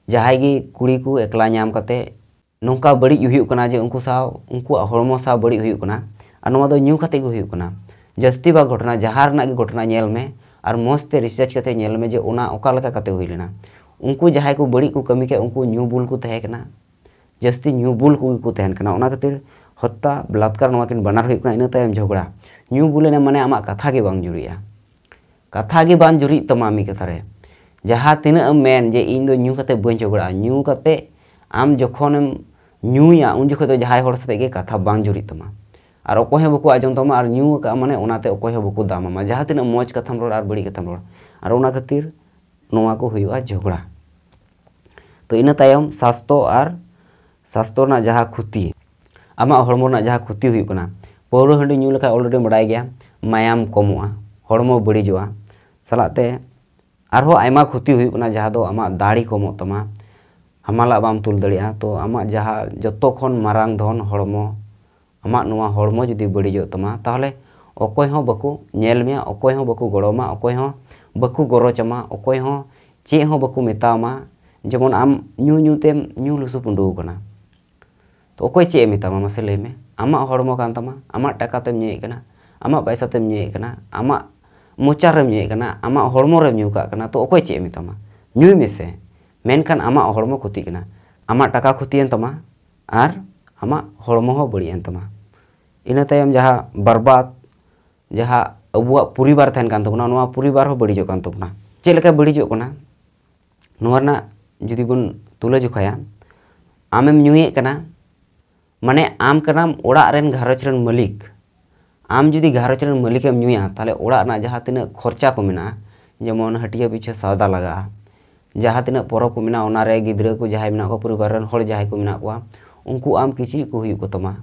ᱡᱟᱦᱟᱸᱭ ᱜᱮ ᱠᱩᱲᱤ ᱠᱚ ᱮᱠᱞᱟ ᱧᱟᱢ ᱠᱟᱛᱮ ᱱᱚᱝᱠᱟ ᱵᱟᱹᱲᱤᱡ ᱦᱩᱭᱩᱜ ᱠᱟᱱᱟ ᱡᱮ ᱩᱱᱠᱩ ᱥᱟᱶ, ᱩᱱᱠᱩᱣᱟᱜ ᱦᱚᱲᱢᱚ ᱥᱟᱶ ᱵᱟᱹᱲᱤᱡ ᱦᱩᱭᱩᱜ ᱠᱟᱱᱟ᱾ ᱟᱨ ᱱᱚᱣᱟ ᱫᱚ ᱧᱩ ᱠᱟᱛᱮ ᱜᱮ ᱦᱩᱭᱩᱜ ᱠᱟᱱᱟ᱾ ᱡᱟᱹᱥᱛᱤ ᱵᱷᱟᱜᱽ ᱜᱷᱚᱴᱚᱱᱟ, ᱡᱟᱦᱟᱸ ᱨᱮᱱᱟᱜ ᱜᱮ ᱜᱷᱚᱴᱚᱱᱟ ᱧᱮᱞ ᱢᱮ ᱟᱨ ᱢᱚᱡᱽ ᱛᱮ research ᱠᱟᱛᱮ ᱧᱮᱞ ᱢᱮ ᱡᱮ ᱚᱱᱟ ᱚᱠᱟ ᱞᱮᱠᱟ ᱠᱟᱛᱮ ᱦᱩᱭ ᱞᱮᱱᱟ᱾ ᱩᱱᱠᱩ ᱡᱟᱦᱟᱸᱭ ᱠᱚ ᱵᱟᱹᱲᱤᱡ ᱠᱚ ᱠᱟᱹᱢᱤ ᱠᱮᱫ, ᱩᱱᱠᱩ ᱧᱩ ᱵᱩᱞ ᱠᱚ ᱛᱟᱦᱮᱸ ᱠᱟᱱᱟ, ᱡᱟᱹᱥᱛᱤ ᱧᱩ ᱵᱩᱞ ᱠᱚᱜᱮ ᱠᱚ ᱛᱟᱦᱮᱱ ᱠᱟᱱᱟ᱾ ᱚᱱᱟ ᱠᱷᱟᱹᱛᱤᱨ ᱦᱚᱛᱛᱟ, ᱵᱟᱞᱟᱛᱠᱟᱨ, ᱱᱚᱣᱟ ᱠᱤᱱ ᱵᱟᱱᱟᱨ ᱦᱩᱭᱩᱜ ᱠᱟᱱᱟ᱾ ᱤᱱᱟᱹ ᱛᱟᱭᱚᱢ ᱡᱷᱚᱜᱽᱲᱟ᱾ ᱧᱩ ᱵᱩᱞ ᱮᱱᱟ ᱢᱟᱱᱮ ᱟᱢᱟᱜ ᱠᱟᱛᱷᱟ ᱜᱮ ᱵᱟᱝ ᱡᱩᱨᱤᱜᱼᱟ᱾ ᱠᱟᱛᱷᱟ ᱜᱮ ᱵᱟᱝ ᱡᱩᱨᱤᱜ ᱛᱟᱢᱟ᱾ ᱢᱤᱫ ᱠᱟᱛᱷᱟ ᱨᱮ, ᱡᱟᱦᱟᱸ ᱛᱤᱱᱟᱹᱜ ᱮᱢ ᱢᱮᱱ ᱡᱮ ᱤᱧ ᱫᱚ ᱧᱩ ᱠᱟᱛᱮ ᱵᱟᱹᱧ ᱡᱷᱚᱜᱽᱲᱟᱜᱼᱟ, ᱧᱩ ᱠᱟᱛᱮ ᱟᱢ ᱡᱚᱠᱷᱚᱱᱮᱢ ᱧᱩᱭᱟ, ᱩᱱ ᱡᱚᱠᱷᱚᱱ ᱫᱚ ᱡᱟᱦᱟᱸᱭ ᱦᱚᱲ ᱥᱟᱛᱮᱜ ᱜᱮ ᱠᱟᱛᱷᱟ ᱵᱟᱝ ᱡᱩᱨᱤᱜ ᱛᱟᱢᱟ᱾ ᱟᱨ ᱚᱠᱚᱭ ᱦᱚᱸ ᱵᱟᱠᱚ ᱟᱸᱡᱚᱢ ᱛᱟᱢᱟ, ᱟᱨ ᱧᱩ ᱟᱠᱟᱫ ᱢᱟᱱᱮ ᱚᱱᱟᱛᱮ ᱚᱠᱚᱭ ᱦᱚᱸ ᱵᱟᱠᱚ ᱫᱟᱢ ᱟᱢᱟ, ᱡᱟᱦᱟᱸ ᱛᱤᱱᱟᱹᱜ ᱢᱚᱡᱽ ᱠᱟᱛᱷᱟᱢ ᱨᱚᱲ ᱟᱨ ᱵᱟᱹᱲᱤᱡ ᱠᱟᱛᱷᱟᱢ ᱨᱚᱲ᱾ ᱟᱨ ᱚᱱᱟ ᱠᱷᱟᱹᱛᱤᱨ ᱱᱚᱣᱟ ᱠᱚ ᱦᱩᱭᱩᱜᱼᱟ ᱡᱷᱚᱜᱽᱲᱟ᱾ ᱛᱚ ᱤᱱᱟᱹ ᱛᱟᱭᱚᱢ ᱥᱟᱥᱛᱚ ᱟᱨ ᱥᱟᱥᱛᱚ ᱨᱮᱱᱟᱜ ᱡᱟᱦᱟᱸ ᱠᱷᱚᱛᱤ, ᱟᱢᱟᱜ ᱦᱚᱲᱢᱚ ᱨᱮᱱᱟᱜ ᱡᱟᱦᱟᱸ ᱠᱷᱚᱛᱤ ᱦᱩᱭᱩᱜ ᱠᱟᱱᱟ, ᱯᱟᱹᱣᱨᱟᱹ ᱦᱟᱺᱰᱤ ᱧᱩ ᱞᱮᱠᱷᱟᱱ already ᱵᱟᱰᱟᱭ ᱜᱮᱭᱟ, ᱢᱟᱭᱟᱢ ᱠᱚᱢᱚᱜᱼᱟ, ᱦᱚᱲᱢᱚ ᱵᱟᱹᱲᱤᱡᱚᱜᱼᱟ, ᱥᱟᱞᱟᱜ ᱛᱮ ᱟᱨᱦᱚᱸ ᱟᱭᱢᱟ ᱠᱷᱚᱛᱤ ᱦᱩᱭᱩᱜ ᱠᱟᱱᱟ, ᱡᱟᱦᱟᱸ ᱫᱚ ᱟᱢᱟᱜ ᱫᱟᱲᱮ ᱠᱚᱢᱚᱜ ᱛᱟᱢᱟ, ᱦᱟᱢᱟᱞᱟᱜ ᱵᱟᱢ ᱛᱩᱞ ᱫᱟᱲᱮᱭᱟᱜᱼᱟ᱾ ᱛᱚ ᱟᱢᱟᱜ ᱡᱟᱦᱟᱸ ᱡᱚᱛᱚ ᱠᱷᱚᱱ ᱢᱟᱨᱟᱝ ᱫᱷᱚᱱ ᱦᱚᱲᱢᱚ, ᱟᱢᱟᱜ ᱱᱚᱣᱟ ᱦᱚᱲᱢᱚ ᱡᱩᱫᱤ ᱵᱟᱹᱲᱤᱡᱚᱜ ᱛᱟᱢᱟ, ᱛᱟᱦᱚᱞᱮ ᱚᱠᱚᱭ ᱦᱚᱸ ᱵᱟᱠᱚ ᱧᱮᱞ ᱢᱮᱭᱟ, ᱚᱠᱚᱭ ᱦᱚᱸ ᱵᱟᱠᱚ ᱜᱚᱲᱚ ᱟᱢᱟ, ᱚᱠᱚᱭ ᱦᱚᱸ ᱵᱟᱠᱚ ᱜᱚᱨᱚᱡᱽ ᱟᱢᱟ, ᱚᱠᱚᱭ ᱦᱚᱸ ᱪᱮᱫ ᱦᱚᱸ ᱵᱟᱠᱚ ᱢᱮᱛᱟᱢᱟ᱾ ᱡᱮᱢᱚᱱ ᱟᱢ ᱧᱩ ᱧᱩ ᱛᱮᱢ ᱧᱩ ᱞᱩᱥᱩ ᱯᱩᱸᱰᱩ ᱟᱠᱟᱱᱟ, ᱛᱚ ᱚᱠᱚᱭ ᱪᱮᱫ ᱮ ᱢᱮᱛᱟᱢᱟ ᱢᱟᱥᱮ ᱞᱟᱹᱭ ᱢᱮ? ᱟᱢᱟᱜ ᱦᱚᱲᱢᱚ ᱠᱟᱱ ᱛᱟᱢᱟ, ᱟᱢᱟᱜ ᱴᱟᱠᱟ ᱛᱮᱢ ᱧᱩᱭᱮᱫ ᱠᱟᱱᱟ, ᱟᱢᱟᱜ ᱯᱚᱭᱥᱟ ᱛᱮᱢ ᱧᱩᱭᱮᱫ ᱠᱟᱱᱟ, ᱟᱢᱟᱜ ᱢᱚᱪᱟ ᱨᱮᱢ ᱧᱩᱭᱮᱫ ᱠᱟᱱᱟ, ᱟᱢᱟᱜ ᱦᱚᱲᱢᱚ ᱨᱮᱢ ᱧᱩ ᱠᱟᱜ ᱠᱟᱱᱟ, ᱛᱚ ᱚᱠᱚᱭ ᱪᱮᱫ ᱮ ᱢᱮᱛᱟᱢᱟ? ᱧᱩᱭ ᱢᱮᱥᱮ, ᱢᱮᱱᱠᱷᱟᱱ ᱟᱢᱟᱜ ᱦᱚᱲᱢᱚ ᱠᱷᱚᱛᱤᱜ ᱠᱟᱱᱟ, ᱟᱢᱟᱜ ᱴᱟᱠᱟ ᱠᱷᱚᱛᱤᱭᱮᱱ ᱛᱟᱢᱟ ᱟᱨ ᱟᱢᱟᱜ ᱦᱚᱲᱢᱚ ᱦᱚᱸ ᱵᱟᱹᱲᱤᱡ ᱮᱱ ᱛᱟᱢᱟ᱾ ᱤᱱᱟᱹ ᱛᱟᱭᱚᱢ ᱡᱟᱦᱟᱸ ᱵᱟᱨᱵᱟᱫ, ᱡᱟᱦᱟᱸ ᱟᱵᱚᱣᱟᱜ ᱯᱚᱨᱤᱵᱟᱨ ᱛᱟᱦᱮᱱ ᱠᱟᱱ ᱛᱟᱵᱚᱱᱟ, ᱱᱚᱣᱟ ᱯᱚᱨᱤᱵᱟᱨ ᱦᱚᱸ ᱵᱟᱹᱲᱤᱡᱚᱜ ᱠᱟᱱ ᱛᱟᱵᱚᱱᱟ᱾ ᱪᱮᱫ ᱞᱮᱠᱟ ᱵᱟᱹᱲᱤᱡᱚᱜ ᱠᱟᱱᱟ? ᱱᱚᱣᱟ ᱨᱮᱱᱟᱜ ᱡᱩᱫᱤ ᱵᱚᱱ ᱛᱩᱞᱟᱹ ᱡᱚᱠᱷᱟᱭᱟ, ᱟᱢᱮᱢ ᱧᱩᱭᱮᱫ ᱠᱟᱱᱟ, ᱢᱟᱱᱮ ᱟᱢ ᱠᱟᱱᱟᱢ ᱚᱲᱟᱜ ᱨᱮᱱ, ᱜᱷᱟᱨᱚᱸᱡᱽ ᱨᱮᱱ ᱢᱟᱹᱞᱤᱠ᱾ ᱟᱢ ᱡᱩᱫᱤ ᱜᱷᱟᱨᱚᱸᱡᱽ ᱨᱮᱱ ᱢᱟᱹᱞᱤᱠᱮᱢ ᱧᱩᱭᱟ, ᱛᱟᱦᱚᱞᱮ ᱚᱲᱟᱜ ᱨᱮᱱᱟᱜ ᱡᱟᱦᱟᱸ ᱛᱤᱱᱟᱹᱜ ᱠᱷᱚᱨᱪᱟ ᱠᱚ ᱢᱮᱱᱟᱜᱼᱟ, ᱡᱮᱢᱚᱱ ᱦᱟᱹᱴᱤᱭᱟᱹ ᱯᱤᱪᱷᱟᱹ ᱥᱟᱣᱫᱟ ᱞᱟᱜᱟᱜᱼᱟ, ᱡᱟᱦᱟᱸ ᱛᱤᱱᱟᱹᱜ ᱯᱚᱨᱚᱵᱽ ᱠᱚ ᱢᱮᱱᱟᱜᱼᱟ, ᱚᱱᱟᱨᱮ ᱜᱤᱫᱽᱨᱟᱹ ᱠᱚ ᱡᱟᱦᱟᱸᱭ ᱢᱮᱱᱟᱜ ᱠᱚᱣᱟ, ᱯᱚᱨᱤᱵᱟᱨ ᱨᱮᱱ ᱦᱚᱲ ᱡᱟᱦᱟᱸᱭ ᱠᱚ ᱢᱮᱱᱟᱜ ᱠᱚᱣᱟ, ᱩᱱᱠᱩ ᱟᱢ ᱠᱤᱪᱨᱤᱡ ᱠᱚ ᱦᱩᱭᱩᱜ ᱠᱚ ᱛᱟᱢᱟ᱾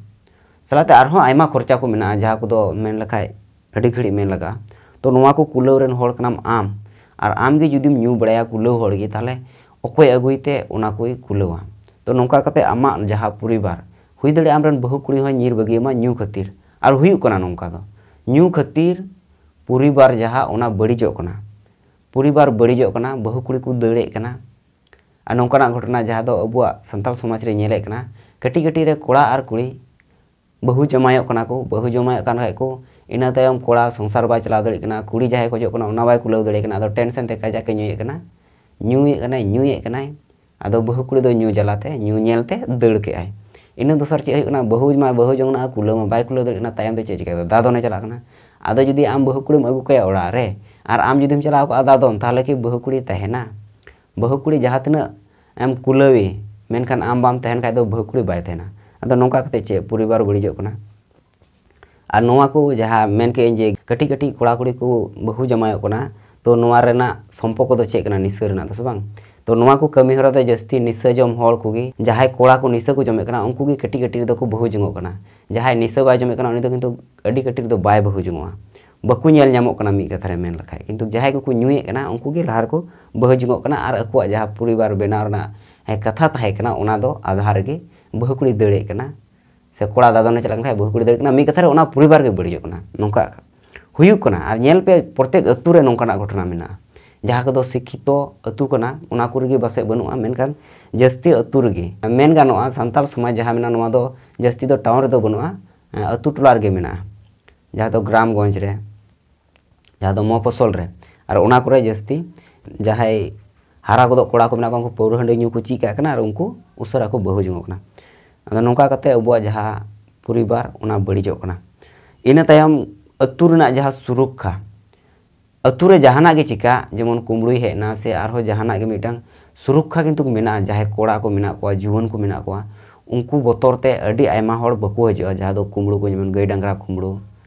ᱥᱟᱞᱟᱜ ᱛᱮ ᱟᱨᱦᱚᱸ ᱟᱭᱢᱟ ᱠᱷᱚᱨᱪᱟ ᱠᱚ ᱢᱮᱱᱟᱜᱼᱟ, ᱡᱟᱦᱟᱸ ᱠᱚᱫᱚ ᱢᱮᱱ ᱞᱮᱠᱷᱟᱡ ᱟᱹᱰᱤ ᱜᱷᱟᱹᱲᱤᱡ ᱢᱮᱱ ᱞᱟᱜᱟᱜᱼᱟ᱾ ᱛᱚ ᱱᱚᱣᱟ ᱠᱚ ᱠᱩᱞᱟᱹᱣ ᱨᱮᱱ ᱦᱚᱲ ᱠᱟᱱᱟᱢ ᱟᱢ, ᱟᱨ ᱟᱢ ᱜᱮ ᱡᱩᱫᱤᱢ ᱧᱩ ᱵᱟᱲᱟᱭᱟ ᱠᱩᱞᱟᱹᱣ ᱦᱚᱲ ᱜᱮ, ᱛᱟᱦᱚᱞᱮ ᱚᱠᱚᱭ ᱟᱹᱜᱩᱭ ᱛᱮ ᱚᱱᱟ ᱠᱚᱭ ᱠᱩᱞᱟᱹᱣᱟ? ᱛᱚ ᱱᱚᱝᱠᱟ ᱠᱟᱛᱮ ᱟᱢᱟᱜ ᱡᱟᱦᱟᱸ ᱯᱚᱨᱤᱵᱟᱨ, ᱦᱩᱭ ᱫᱟᱲᱮᱭᱟᱜᱼᱟ ᱟᱢ ᱨᱮᱱ ᱵᱟᱹᱦᱩ ᱠᱩᱲᱤ ᱦᱚᱸᱭ ᱧᱤᱨ ᱵᱟᱹᱜᱤᱭᱟᱢᱟ ᱧᱩ ᱠᱷᱟᱹᱛᱤᱨ᱾ ᱟᱨ ᱦᱩᱭᱩᱜ ᱠᱟᱱᱟ ᱱᱚᱝᱠᱟ ᱫᱚ, ᱧᱩ ᱠᱷᱟᱹᱛᱤᱨ ᱯᱚᱨᱤᱵᱟᱨ ᱡᱟᱦᱟᱸ ᱚᱱᱟ ᱵᱟᱹᱲᱤᱡᱚᱜ ᱠᱟᱱᱟ, ᱯᱚᱨᱤᱵᱟᱨ ᱵᱟᱹᱲᱤᱡᱚᱜ ᱠᱟᱱᱟ, ᱵᱟᱹᱦᱩ ᱠᱩᱲᱤ ᱠᱚ ᱫᱟᱹᱲᱮᱫ ᱠᱟᱱᱟ᱾ ᱟᱨ ᱱᱚᱝᱠᱟᱱᱟᱜ ᱜᱷᱚᱴᱚᱱᱟ ᱡᱟᱦᱟᱸ ᱫᱚ ᱟᱵᱚᱣᱟᱜ ᱥᱟᱱᱛᱟᱲ ᱥᱚᱢᱟᱡᱽ ᱨᱮ ᱧᱮᱞᱮᱫ ᱠᱟᱱᱟ, ᱠᱟᱹᱴᱤᱡ ᱠᱟᱹᱴᱤᱡ ᱨᱮ ᱠᱚᱲᱟ ᱟᱨ ᱠᱩᱲᱤ ᱵᱟᱹᱦᱩ ᱡᱟᱶᱟᱭᱚᱜ ᱠᱟᱱᱟ ᱠᱚ, ᱵᱟᱹᱦᱩ ᱡᱟᱶᱟᱭᱚᱜ ᱠᱟᱱ ᱠᱷᱟᱡ ᱠᱚ, ᱤᱱᱟᱹ ᱛᱟᱭᱚᱢ ᱠᱚᱲᱟ ᱥᱚᱝᱥᱟᱨ ᱵᱟᱭ ᱪᱟᱞᱟᱣ ᱫᱟᱲᱮᱭᱟᱜ ᱠᱟᱱᱟ, ᱠᱩᱲᱤ ᱡᱟᱦᱟᱸᱭ ᱠᱷᱚᱡᱚᱜ ᱠᱟᱱᱟ ᱚᱱᱟ ᱵᱟᱭ ᱠᱩᱞᱟᱹᱣ ᱫᱟᱲᱮᱭᱟᱜ ᱠᱟᱱᱟ, ᱟᱫᱚ ᱴᱮᱱᱥᱮᱱ ᱛᱮ ᱠᱟᱡᱟᱠ ᱮ ᱧᱩᱭᱮᱫ ᱠᱟᱱᱟ, ᱧᱩᱭᱮᱫ ᱠᱟᱱᱟᱭ, ᱧᱩᱭᱮᱫ ᱠᱟᱱᱟᱭ᱾ ᱟᱫᱚ ᱵᱟᱹᱦᱩ ᱠᱩᱲᱤ ᱫᱚ ᱧᱩ ᱡᱟᱞᱟᱛᱮ, ᱧᱩ ᱧᱮᱞᱛᱮ ᱫᱟᱹᱲ ᱠᱮᱜᱼᱟᱭ᱾ ᱤᱱᱟᱹ ᱫᱚᱥᱟᱨ ᱪᱮᱫ ᱦᱩᱭᱩᱜ ᱠᱟᱱᱟ, ᱵᱟᱹᱦᱩ ᱢᱟ ᱵᱟᱹᱦᱩ ᱡᱚᱝ ᱱᱟ, ᱠᱩᱞᱟᱹᱣ ᱢᱟ ᱵᱟᱭ ᱠᱩᱞᱟᱹᱣ ᱫᱟᱲᱮᱭᱟᱜ ᱠᱟᱱᱟ, ᱛᱟᱭᱚᱢ ᱛᱮ ᱪᱮᱫ ᱪᱤᱠᱟᱹᱭᱟ? ᱫᱟᱫᱚᱱᱮ ᱪᱟᱞᱟᱜ ᱠᱟᱱᱟ᱾ ᱟᱫᱚ ᱡᱩᱫᱤ ᱟᱢ ᱵᱟᱹᱦᱩ ᱠᱩᱲᱤᱢ ᱟᱹᱜᱩ ᱠᱟᱭᱟ ᱚᱲᱟᱜ ᱨᱮ, ᱟᱨ ᱟᱢ ᱡᱩᱫᱤᱢ ᱪᱟᱞᱟᱣ ᱠᱚᱜᱼᱟ ᱫᱟᱫᱚᱱ, ᱛᱟᱦᱚᱞᱮ ᱠᱤ ᱵᱟᱹᱦᱩ ᱠᱩᱲᱤ ᱛᱟᱦᱮᱱᱟ? ᱵᱟᱹᱦᱩ ᱠᱩᱲᱤ ᱡᱟᱦᱟᱸ ᱛᱤᱱᱟᱹᱜ ᱮᱢ ᱠᱩᱞᱟᱹᱣᱮ, ᱢᱮᱱᱠᱷᱟᱱ ᱟᱢ ᱵᱟᱢ ᱛᱟᱦᱮᱱ ᱠᱷᱟᱡ ᱫᱚ ᱵᱟᱹᱦᱩ ᱠᱩᱲᱤ ᱵᱟᱭ ᱛᱟᱦᱮᱱᱟ᱾ ᱟᱫᱚ ᱱᱚᱝᱠᱟ ᱠᱟᱛᱮ ᱪᱮᱫ ᱯᱚᱨᱤᱵᱟᱨ ᱵᱟᱹᱲᱤᱡᱚᱜ ᱠᱟᱱᱟ? ᱟᱨ ᱱᱚᱣᱟ ᱠᱚ ᱡᱟᱦᱟᱸ ᱢᱮᱱ ᱠᱮᱫ ᱟᱹᱧ ᱡᱮ ᱠᱟᱹᱴᱤᱡ ᱠᱟᱹᱴᱤᱡ ᱠᱚᱲᱟ ᱠᱩᱲᱤ ᱠᱚ ᱵᱟᱹᱦᱩ ᱡᱟᱶᱟᱭᱚᱜ ᱠᱟᱱᱟ, ᱛᱚ ᱱᱚᱣᱟ ᱨᱮᱱᱟᱜ ᱥᱚᱢᱯᱚᱨᱠᱚ ᱫᱚ ᱪᱮᱫ ᱠᱟᱱᱟ? ᱱᱤᱥᱟᱹ ᱨᱮᱱᱟᱜ ᱫᱚ, ᱥᱮ ᱵᱟᱝ? ᱛᱚ ᱱᱚᱣᱟ ᱠᱚ ᱠᱟᱹᱢᱤ ᱦᱚᱨᱟ ᱫᱚ ᱡᱟᱹᱥᱛᱤ ᱱᱤᱥᱟᱹ ᱡᱚᱢ ᱦᱚᱲ ᱠᱚᱜᱮ, ᱡᱟᱦᱟᱸᱭ ᱠᱚᱲᱟ ᱠᱚ ᱱᱤᱥᱟᱹ ᱠᱚ ᱡᱚᱢᱮᱫ ᱠᱟᱱᱟ, ᱩᱱᱠᱩ ᱜᱮ ᱠᱟᱹᱴᱤᱡ ᱠᱟᱹᱴᱤᱡ ᱨᱮᱫᱚ ᱠᱚ ᱵᱟᱹᱦᱩ ᱡᱚᱝᱚᱜ ᱠᱟᱱᱟ᱾ ᱡᱟᱦᱟᱸᱭ ᱱᱤᱥᱟᱹ ᱵᱟᱭ ᱡᱚᱢᱮᱫ ᱠᱟᱱᱟ, ᱩᱱᱤ ᱫᱚ ᱠᱤᱱᱛᱩ ᱟᱹᱰᱤ ᱠᱟᱹᱴᱤᱡ ᱨᱮᱫᱚ ᱵᱟᱭ ᱵᱟᱹᱦᱩ ᱡᱚᱝᱚᱜᱼᱟ᱾ ᱵᱟᱠᱚ ᱧᱮᱞ ᱧᱟᱢᱚᱜ ᱠᱟᱱᱟ ᱢᱤᱫ ᱠᱟᱛᱷᱟ ᱨᱮ ᱢᱮᱱ ᱞᱮᱠᱷᱟᱡ᱾ ᱠᱤᱱᱛᱩ ᱡᱟᱦᱟᱸᱭ ᱠᱚᱠᱚ ᱧᱩᱭᱮᱫ ᱠᱟᱱᱟ, ᱩᱱᱠᱩ ᱜᱮ ᱞᱟᱦᱟ ᱨᱮᱠᱚ ᱵᱟᱹᱦᱩ ᱡᱚᱝᱚᱜ ᱠᱟᱱᱟ ᱟᱨ ᱟᱠᱚᱣᱟᱜ ᱡᱟᱦᱟᱸ ᱯᱚᱨᱤᱵᱟᱨ ᱵᱮᱱᱟᱣ ᱨᱮᱱᱟᱜ, ᱦᱮᱸ, ᱠᱟᱛᱷᱟ ᱛᱟᱦᱮᱸ ᱠᱟᱱᱟ, ᱚᱱᱟ ᱫᱚ ᱟᱫᱷᱟ ᱨᱮᱜᱮ ᱵᱟᱹᱦᱩ ᱠᱩᱲᱤ ᱫᱟᱹᱲᱮᱫ ᱠᱟᱱᱟ, ᱥᱮ ᱠᱚᱲᱟ ᱫᱟᱫᱚᱱᱮ ᱪᱟᱞᱟᱜ ᱠᱟᱱ ᱠᱷᱟᱡ ᱵᱟᱹᱦᱩ ᱠᱩᱲᱤ ᱫᱟᱹᱲᱮᱫ ᱠᱟᱱᱟ, ᱢᱤᱫ ᱠᱟᱛᱷᱟ ᱨᱮ ᱚᱱᱟ ᱯᱚᱨᱤᱵᱟᱨ ᱜᱮ ᱵᱟᱹᱲᱤᱡᱚᱜ ᱠᱟᱱᱟ᱾ ᱱᱚᱝᱠᱟ ᱦᱩᱭᱩᱜ ᱠᱟᱱᱟ ᱟᱨ ᱧᱮᱞ ᱯᱮ, ᱯᱨᱚᱛᱮᱠ ᱟᱹᱛᱩ ᱨᱮ ᱱᱚᱝᱠᱟᱱᱟᱜ ᱜᱷᱚᱴᱚᱱᱟ ᱢᱮᱱᱟᱜᱼᱟ᱾ ᱡᱟᱦᱟᱸ ᱠᱚᱫᱚ ᱥᱤᱠᱠᱷᱤᱛᱚ ᱟᱹᱛᱩ ᱠᱟᱱᱟ, ᱚᱱᱟ ᱠᱚᱨᱮ ᱜᱮ ᱯᱟᱥᱮᱡ ᱵᱟᱹᱱᱩᱜᱼᱟ, ᱢᱮᱱᱠᱷᱟᱱ ᱡᱟᱹᱥᱛᱤ ᱟᱹᱛᱩ ᱨᱮᱜᱮ ᱢᱮᱱ ᱜᱟᱱᱚᱜᱼᱟ, ᱥᱟᱱᱛᱟᱲ ᱥᱚᱢᱟᱡᱽ ᱡᱟᱦᱟᱸ ᱢᱮᱱᱟᱜᱼᱟ, ᱱᱚᱣᱟ ᱫᱚ ᱡᱟᱹᱥᱛᱤ ᱫᱚ ᱴᱟᱣᱩᱱ ᱨᱮᱫᱚ ᱵᱟᱹᱱᱩᱜᱼᱟ, ᱟᱹᱛᱩ ᱴᱚᱞᱟ ᱨᱮᱜᱮ ᱢᱮᱱᱟᱜᱼᱟ᱾ ᱡᱟᱦᱟᱸ ᱫᱚ ᱜᱨᱟᱢᱜᱚᱸᱡᱽ ᱨᱮ, ᱡᱟᱦᱟᱸ ᱫᱚ ᱢᱚᱯᱷᱚᱥᱚᱞ ᱨᱮ, ᱟᱨ ᱚᱱᱟ ᱠᱚᱨᱮ ᱡᱟᱹᱥᱛᱤ ᱡᱟᱦᱟᱸᱭ ᱦᱟᱨᱟ ᱜᱚᱫᱚᱜ ᱠᱚᱲᱟ ᱠᱚ ᱢᱮᱱᱟᱜ ᱠᱚᱣᱟ, ᱩᱱᱠᱩ ᱯᱟᱹᱣᱨᱟᱹ ᱦᱟᱺᱰᱤ ᱧᱩ ᱠᱚ ᱪᱮᱫ ᱠᱟᱜ ᱠᱟᱱᱟ ᱟᱨ ᱩᱱᱠᱩ ᱩᱥᱟᱹᱨᱟ ᱠᱚ ᱵᱟᱹᱦᱩ ᱡᱚᱝᱚᱜ ᱠᱟᱱᱟ᱾ ᱟᱫᱚ ᱱᱚᱝᱠᱟ ᱠᱟᱛᱮ ᱟᱵᱚᱣᱟᱜ ᱡᱟᱦᱟᱸ ᱯᱚᱨᱤᱵᱟᱨ, ᱚᱱᱟ ᱵᱟᱹᱲᱤᱡᱚᱜ ᱠᱟᱱᱟ᱾ ᱤᱱᱟᱹ ᱛᱟᱭᱚᱢ ᱟᱹᱛᱩ ᱨᱮᱱᱟᱜ ᱡᱟᱦᱟᱸ ᱥᱩᱨᱚᱠᱠᱷᱟ, ᱟᱹᱛᱩ ᱨᱮ ᱡᱟᱦᱟᱱᱟᱜ ᱜᱮ ᱪᱤᱠᱟᱹᱜ, ᱡᱮᱢᱚᱱ ᱠᱩᱢᱵᱽᱲᱩᱭ ᱦᱮᱡ ᱮᱱᱟ ᱥᱮ ᱟᱨᱦᱚᱸ ᱡᱟᱦᱟᱱᱟᱜ ᱜᱮ, ᱢᱤᱫᱴᱟᱝ ᱥᱩᱨᱚᱠᱠᱷᱟ ᱠᱤᱱᱛᱩ ᱢᱮᱱᱟᱜᱼᱟ᱾ ᱡᱟᱦᱟᱸᱭ ᱠᱚᱲᱟ ᱠᱚ ᱢᱮᱱᱟᱜ ᱠᱚᱣᱟ, ᱡᱩᱣᱟᱹᱱ ᱠᱚ ᱢᱮᱱᱟᱜ ᱠᱚᱣᱟ, ᱩᱱᱠᱩ ᱵᱚᱛᱚᱨ ᱛᱮ ᱟᱹᱰᱤ ᱟᱭᱢᱟ ᱦᱚᱲ ᱵᱟᱠᱚ ᱦᱤᱡᱩᱜᱼᱟ, ᱡᱟᱦᱟᱸ ᱫᱚ ᱠᱩᱢᱵᱽᱲᱩ ᱠᱚ, ᱡᱮᱢᱚᱱ ᱜᱟᱹᱭ ᱰᱟᱝᱨᱟ ᱠᱩᱢᱵᱽᱲᱩ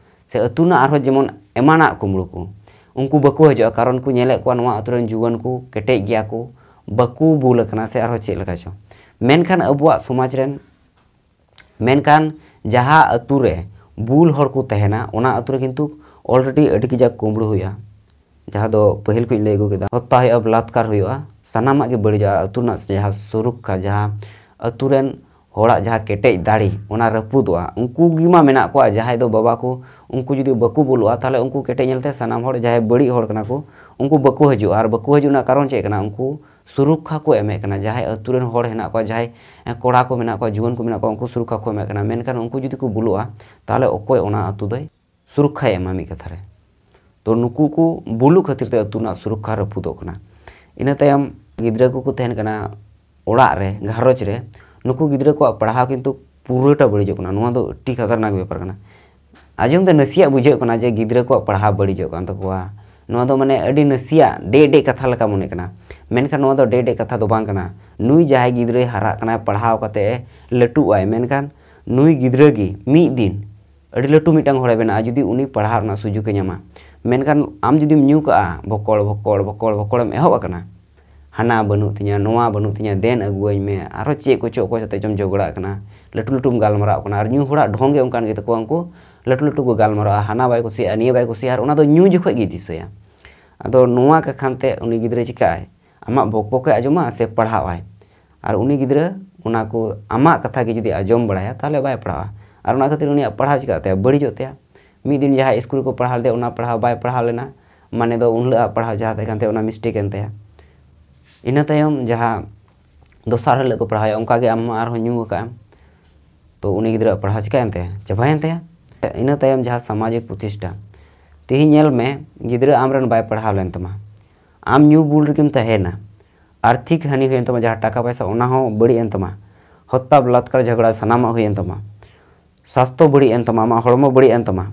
ᱥᱮ ᱟᱹᱛᱩ ᱨᱮᱱᱟᱜ ᱟᱨᱦᱚᱸ ᱡᱮᱢᱚᱱ ᱮᱢᱟᱱᱟᱜ ᱠᱩᱢᱵᱽᱲᱩ ᱠᱚ, ᱩᱱᱠᱩ ᱵᱟᱠᱚ ᱦᱤᱡᱩᱜᱼᱟ᱾ ᱠᱟᱨᱚᱱ ᱠᱚ ᱧᱮᱞᱮᱫ ᱠᱚᱣᱟ ᱱᱚᱣᱟ ᱟᱹᱛᱩ ᱨᱮᱱ ᱡᱩᱣᱟᱹᱱ ᱠᱚ ᱠᱮᱴᱮᱡ ᱜᱮᱭᱟ ᱠᱚ, ᱵᱟᱠᱚ ᱵᱩᱞ ᱟᱠᱟᱱᱟ ᱥᱮ ᱟᱨᱦᱚᱸ ᱪᱮᱫ ᱞᱮᱠᱟ ᱪᱚ᱾ ᱢᱮᱱᱠᱷᱟᱱ ᱟᱵᱚᱣᱟᱜ ᱥᱚᱢᱟᱡᱽ ᱨᱮᱱ ᱢᱮᱱᱠᱷᱟᱱ ᱡᱟᱦᱟᱸ ᱟᱹᱛᱩ ᱨᱮ ᱵᱩᱞ ᱦᱚᱲ ᱠᱚ ᱛᱟᱦᱮᱱᱟ, ᱚᱱᱟ ᱟᱹᱛᱩ ᱨᱮ ᱠᱤᱱᱛᱩ already ᱟᱹᱰᱤ ᱠᱟᱡᱟᱠ ᱠᱩᱢᱵᱽᱲᱩ ᱦᱩᱭᱩᱜᱼᱟ᱾ ᱡᱟᱦᱟᱸ ᱫᱚ ᱯᱟᱹᱦᱤᱞ ᱠᱷᱚᱱ ᱤᱧ ᱞᱟᱹᱭ ᱟᱹᱜᱩ ᱠᱮᱫᱟ, ᱦᱚᱛᱛᱟ ᱦᱩᱭᱩᱜᱼᱟ, ᱵᱞᱟᱛᱠᱟᱨ ᱦᱩᱭᱩᱜᱼᱟ, ᱥᱟᱱᱟᱢᱟᱜ ᱜᱮ ᱵᱟᱹᱲᱤᱡᱚᱜᱼᱟ᱾ ᱟᱹᱛᱩ ᱨᱮᱱᱟᱜ ᱡᱟᱦᱟᱸ ᱥᱩᱨᱚᱠᱠᱷᱟ, ᱡᱟᱦᱟᱸ ᱟᱹᱛᱩ ᱨᱮᱱ ᱦᱚᱲᱟᱜ ᱡᱟᱦᱟᱸ ᱠᱮᱴᱮᱡ ᱫᱟᱲᱮ, ᱚᱱᱟ ᱨᱟᱹᱯᱩᱫᱚᱜᱼᱟ᱾ ᱩᱱᱠᱩ ᱜᱮ ᱢᱟ ᱢᱮᱱᱟᱜ ᱠᱚᱣᱟ, ᱡᱟᱦᱟᱸᱭ ᱫᱚ ᱵᱟᱵᱟ ᱠᱚ, ᱩᱱᱠᱩ ᱡᱩᱫᱤ ᱵᱟᱠᱚ ᱵᱩᱞᱩᱜᱼᱟ, ᱛᱟᱦᱚᱞᱮ ᱩᱱᱠᱩ ᱠᱮᱴᱮᱡ ᱧᱮᱞᱛᱮ ᱥᱟᱱᱟᱢ ᱦᱚᱲ, ᱡᱟᱦᱟᱸᱭ ᱵᱟᱹᱲᱤᱡ ᱦᱚᱲ ᱠᱟᱱᱟ ᱠᱚ, ᱩᱱᱠᱩ ᱵᱟᱠᱚ ᱦᱤᱡᱩᱜᱼᱟ᱾ ᱟᱨ ᱵᱟᱠᱚ ᱦᱤᱡᱩᱜ ᱨᱮᱱᱟᱜ ᱠᱟᱨᱚᱱ ᱪᱮᱫ ᱠᱟᱱᱟ? ᱩᱱᱠᱩ ᱥᱩᱨᱚᱠᱠᱷᱟ ᱠᱚ ᱮᱢᱮᱫ ᱠᱟᱱᱟ᱾ ᱡᱟᱦᱟᱸᱭ ᱟᱹᱛᱩ ᱨᱮᱱ ᱦᱚᱲ ᱦᱮᱱᱟᱜ ᱠᱚᱣᱟ, ᱡᱟᱦᱟᱸᱭ ᱠᱚᱲᱟ ᱠᱚ ᱢᱮᱱᱟᱜ ᱠᱚᱣᱟ, ᱡᱩᱣᱟᱹᱱ ᱠᱚ ᱢᱮᱱᱟᱜ ᱠᱚᱣᱟ, ᱩᱱᱠᱩ ᱥᱩᱨᱚᱠᱠᱷᱟ ᱠᱚ ᱮᱢᱮᱫ ᱠᱟᱱᱟ᱾ ᱢᱮᱱᱠᱷᱟᱱ ᱩᱱᱠᱩ ᱡᱩᱫᱤ ᱠᱚ ᱵᱩᱞᱩᱜᱼᱟ, ᱛᱟᱦᱚᱞᱮ ᱚᱠᱚᱭ ᱚᱱᱟ ᱟᱹᱛᱩ ᱫᱚᱭ ᱥᱩᱨᱚᱠᱠᱷᱟᱭ ᱮᱢᱟ? ᱢᱤᱫ ᱠᱟᱛᱷᱟ ᱨᱮ, ᱛᱚ ᱱᱩᱠᱩ ᱠᱚ ᱵᱩᱞᱩᱜ ᱠᱷᱟᱹᱛᱤᱨ ᱛᱮ ᱟᱹᱛᱩ ᱨᱮᱱᱟᱜ ᱥᱩᱨᱚᱠᱠᱷᱟ ᱨᱟᱹᱯᱩᱫᱚᱜ ᱠᱟᱱᱟ᱾ ᱤᱱᱟᱹ ᱛᱟᱭᱚᱢ ᱜᱤᱫᱽᱨᱟᱹ ᱠᱚᱠᱚ ᱛᱟᱦᱮᱱ ᱠᱟᱱᱟ ᱚᱲᱟᱜ ᱨᱮ, ᱜᱷᱟᱨᱚᱸᱡᱽ ᱨᱮ, ᱱᱩᱠᱩ ᱜᱤᱫᱽᱨᱟᱹ ᱠᱚᱣᱟᱜ ᱯᱟᱲᱦᱟᱣ ᱠᱤᱱᱛᱩ ᱯᱩᱨᱟᱹᱴᱟ ᱵᱟᱹᱲᱤᱡᱚᱜ ᱠᱟᱱᱟ᱾ ᱱᱚᱣᱟ ᱫᱚ ᱟᱹᱰᱤ ᱠᱷᱟᱛᱟᱨᱱᱟᱠ ᱵᱮᱯᱟᱨ ᱠᱟᱱᱟ᱾ ᱟᱸᱡᱚᱢ ᱛᱮ ᱱᱟᱥᱮᱭᱟᱜ ᱵᱩᱡᱷᱟᱹᱜ ᱠᱟᱱᱟ ᱡᱮ ᱜᱤᱫᱽᱨᱟᱹ ᱠᱚᱣᱟᱜ ᱯᱟᱲᱦᱟᱣ ᱵᱟᱹᱲᱤᱡᱚᱜ ᱠᱟᱱ ᱛᱟᱠᱚᱣᱟ, ᱱᱚᱣᱟ ᱫᱚ ᱢᱟᱱᱮ ᱟᱹᱰᱤ ᱱᱟᱥᱮᱭᱟᱜ ᱰᱮ ᱰᱮ ᱠᱟᱛᱷᱟ ᱞᱮᱠᱟ ᱢᱚᱱᱮᱜ ᱠᱟᱱᱟ᱾ ᱢᱮᱱᱠᱷᱟᱱ ᱱᱚᱣᱟ ᱫᱚ ᱰᱮ ᱰᱮ ᱠᱟᱛᱷᱟ ᱫᱚ ᱵᱟᱝ ᱠᱟᱱᱟ᱾ ᱱᱩᱭ ᱡᱟᱦᱟᱸᱭ ᱜᱤᱫᱽᱨᱟᱹᱭ ᱦᱟᱨᱟᱜ ᱠᱟᱱᱟᱭ, ᱯᱟᱲᱦᱟᱣ ᱠᱟᱛᱮ ᱮ ᱞᱟᱹᱴᱩᱜ ᱟᱭ, ᱢᱮᱱᱠᱷᱟᱱ ᱱᱩᱭ ᱜᱤᱫᱽᱨᱟᱹ ᱜᱮ ᱢᱤᱫ ᱫᱤᱱ ᱟᱹᱰᱤ ᱞᱟᱹᱴᱩ ᱢᱤᱫᱴᱟᱝ ᱦᱚᱲᱮ ᱵᱮᱱᱟᱜᱼᱟ, ᱡᱩᱫᱤ ᱩᱱᱤ ᱯᱟᱲᱦᱟᱣ ᱨᱮᱱᱟᱜ ᱥᱩᱡᱳᱜᱽ ᱮ ᱧᱟᱢᱟ᱾ ᱢᱮᱱᱠᱷᱟᱱ ᱟᱢ ᱡᱩᱫᱤᱢ ᱧᱩ ᱠᱟᱜᱼᱟ, ᱵᱷᱚᱠᱚᱲ ᱵᱷᱚᱠᱚᱲ ᱵᱷᱚᱠᱚᱲ ᱵᱷᱚᱠᱚᱲᱮᱢ ᱮᱦᱚᱵ ᱟᱠᱟᱱᱟ, ᱦᱟᱱᱟ ᱵᱟᱹᱱᱩᱜ ᱛᱤᱧᱟ, ᱱᱚᱣᱟ ᱵᱟᱹᱱᱩᱜ ᱛᱤᱧᱟ, ᱫᱮᱱ ᱟᱹᱜᱩᱣᱟᱹᱧ ᱢᱮ, ᱟᱨᱦᱚᱸ ᱪᱮᱫ ᱠᱚᱪᱚ ᱚᱠᱚᱭ ᱥᱟᱛᱮ ᱪᱚᱢ ᱡᱷᱚᱜᱽᱲᱟᱜ ᱠᱟᱱᱟ, ᱞᱟᱹᱴᱩ ᱞᱟᱹᱴᱩᱢ ᱜᱟᱞᱢᱟᱨᱟᱣ ᱠᱟᱱᱟ᱾ ᱟᱨ ᱧᱩ ᱦᱚᱲᱟᱜ ᱰᱷᱚᱝ ᱜᱮ ᱚᱱᱠᱟᱱ ᱜᱮᱛᱟ ᱠᱚᱣᱟ, ᱩᱱᱠᱩ ᱞᱟᱹᱴᱩ ᱞᱟᱹᱴᱩ ᱠᱚ ᱜᱟᱞᱢᱟᱨᱟᱜᱼᱟ, ᱦᱟᱱᱟ ᱵᱟᱭ ᱠᱩᱥᱤᱭᱟᱜᱼᱟ, ᱱᱤᱭᱟᱹ ᱵᱟᱭ ᱠᱩᱥᱤᱭᱟᱜᱼᱟ, ᱟᱨ ᱚᱱᱟ ᱫᱚ ᱧᱩ ᱡᱚᱠᱷᱚᱡ ᱜᱮᱭ ᱫᱤᱥᱟᱹᱭᱟ᱾ ᱟᱫᱚ ᱱᱚᱣᱟ ᱠᱟᱠᱷᱟᱱ ᱛᱮ ᱩᱱᱤ ᱜᱤᱫᱽᱨᱟᱹ ᱪᱤᱠᱟᱹᱜ ᱟᱭ? ᱟᱢᱟᱜ ᱵᱚᱠ ᱵᱚᱠᱮ ᱟᱸᱡᱚᱢᱟ ᱥᱮ ᱯᱟᱲᱦᱟᱣ ᱟᱭ? ᱟᱨ ᱩᱱᱤ ᱜᱤᱫᱽᱨᱟᱹ ᱚᱱᱟ ᱠᱚ ᱟᱢᱟᱜ ᱠᱟᱛᱷᱟ ᱜᱮ ᱡᱩᱫᱤ ᱟᱸᱡᱚᱢ ᱵᱟᱲᱟᱭᱟ, ᱛᱟᱦᱚᱞᱮ ᱵᱟᱭ ᱯᱟᱲᱦᱟᱜᱼᱟ᱾ ᱟᱨ ᱚᱱᱟ ᱠᱷᱟᱹᱛᱤᱨ ᱩᱱᱤᱭᱟᱜ ᱯᱟᱲᱦᱟᱣ ᱪᱤᱠᱟᱹᱜ ᱛᱟᱭᱟ? ᱵᱟᱹᱲᱤᱡᱚᱜ ᱛᱟᱭᱟ᱾ ᱢᱤᱫ ᱫᱤᱱ ᱡᱟᱦᱟᱸ ᱥᱠᱩᱞ ᱨᱮᱠᱚ ᱯᱟᱲᱦᱟᱣ ᱞᱮᱫᱮᱭᱟ, ᱚᱱᱟ ᱯᱟᱲᱦᱟᱣ ᱵᱟᱭ ᱯᱟᱲᱦᱟᱣ ᱞᱮᱱᱟ, ᱢᱟᱱᱮ ᱫᱚ ᱩᱱ ᱦᱤᱞᱳᱜ ᱟᱜ ᱯᱟᱲᱦᱟᱣ ᱡᱟᱦᱟᱸ ᱛᱟᱦᱮᱸ ᱠᱟᱱ ᱛᱟᱭᱟ, ᱚᱱᱟ ᱢᱤᱥᱴᱮᱠ ᱮᱱ ᱛᱟᱭᱟ᱾ ᱤᱱᱟᱹ ᱛᱟᱭᱚᱢ ᱡᱟᱦᱟᱸ ᱫᱚᱥᱟᱨ ᱦᱤᱞᱳᱜ ᱠᱚ ᱯᱟᱲᱦᱟᱣᱮᱭᱟ, ᱚᱱᱠᱟ ᱜᱮ ᱟᱢ ᱢᱟ ᱟᱨᱦᱚᱸ ᱧᱩ ᱟᱠᱟᱫ ᱟᱢ, ᱛᱚ ᱩᱱᱤ ᱜᱤᱫᱽᱨᱟᱹᱣᱟᱜ ᱯᱟᱲᱦᱟᱣ ᱪᱤᱠᱟᱹᱭᱮᱱ ᱛᱟᱭᱟ? ᱪᱟᱵᱟᱭᱮᱱ ᱛᱟᱭᱟ᱾ ᱤᱱᱟᱹ ᱛᱟᱭᱚᱢ ᱡᱟᱦᱟᱸ ᱥᱟᱢᱟᱡᱤᱠ ᱯᱨᱚᱛᱤᱥᱴᱷᱟ, ᱛᱮᱦᱮᱧ ᱧᱮᱞ ᱢᱮ, ᱜᱤᱫᱽᱨᱟᱹ ᱟᱢᱨᱮᱱ ᱵᱟᱭ ᱯᱟᱲᱦᱟᱣ ᱞᱮᱱ ᱛᱟᱢᱟ, ᱟᱢ ᱧᱩ ᱵᱩᱞ ᱨᱮᱜᱮᱢ ᱛᱟᱦᱮᱸᱭᱮᱱᱟ, ᱟᱨᱛᱷᱤᱠ ᱦᱟᱹᱱᱤ ᱦᱩᱭᱮᱱ ᱛᱟᱢᱟ, ᱡᱟᱦᱟᱸ ᱴᱟᱠᱟ ᱯᱚᱭᱥᱟ, ᱚᱱᱟ ᱦᱚᱸ ᱵᱟᱹᱲᱤᱡ ᱮᱱ ᱛᱟᱢᱟ, ᱦᱚᱛᱛᱟ ᱵᱚᱞᱟᱛᱠᱟᱨ ᱡᱷᱚᱜᱽᱲᱟ ᱥᱟᱱᱟᱢᱟᱜ ᱦᱩᱭᱮᱱ ᱛᱟᱢᱟ, ᱥᱟᱥᱛᱷᱚ ᱵᱟᱹᱲᱤᱡ ᱮᱱ ᱛᱟᱢᱟ, ᱟᱢᱟᱜ ᱦᱚᱲᱢᱚ ᱵᱟᱹᱲᱤᱡ ᱮᱱ ᱛᱟᱢᱟ,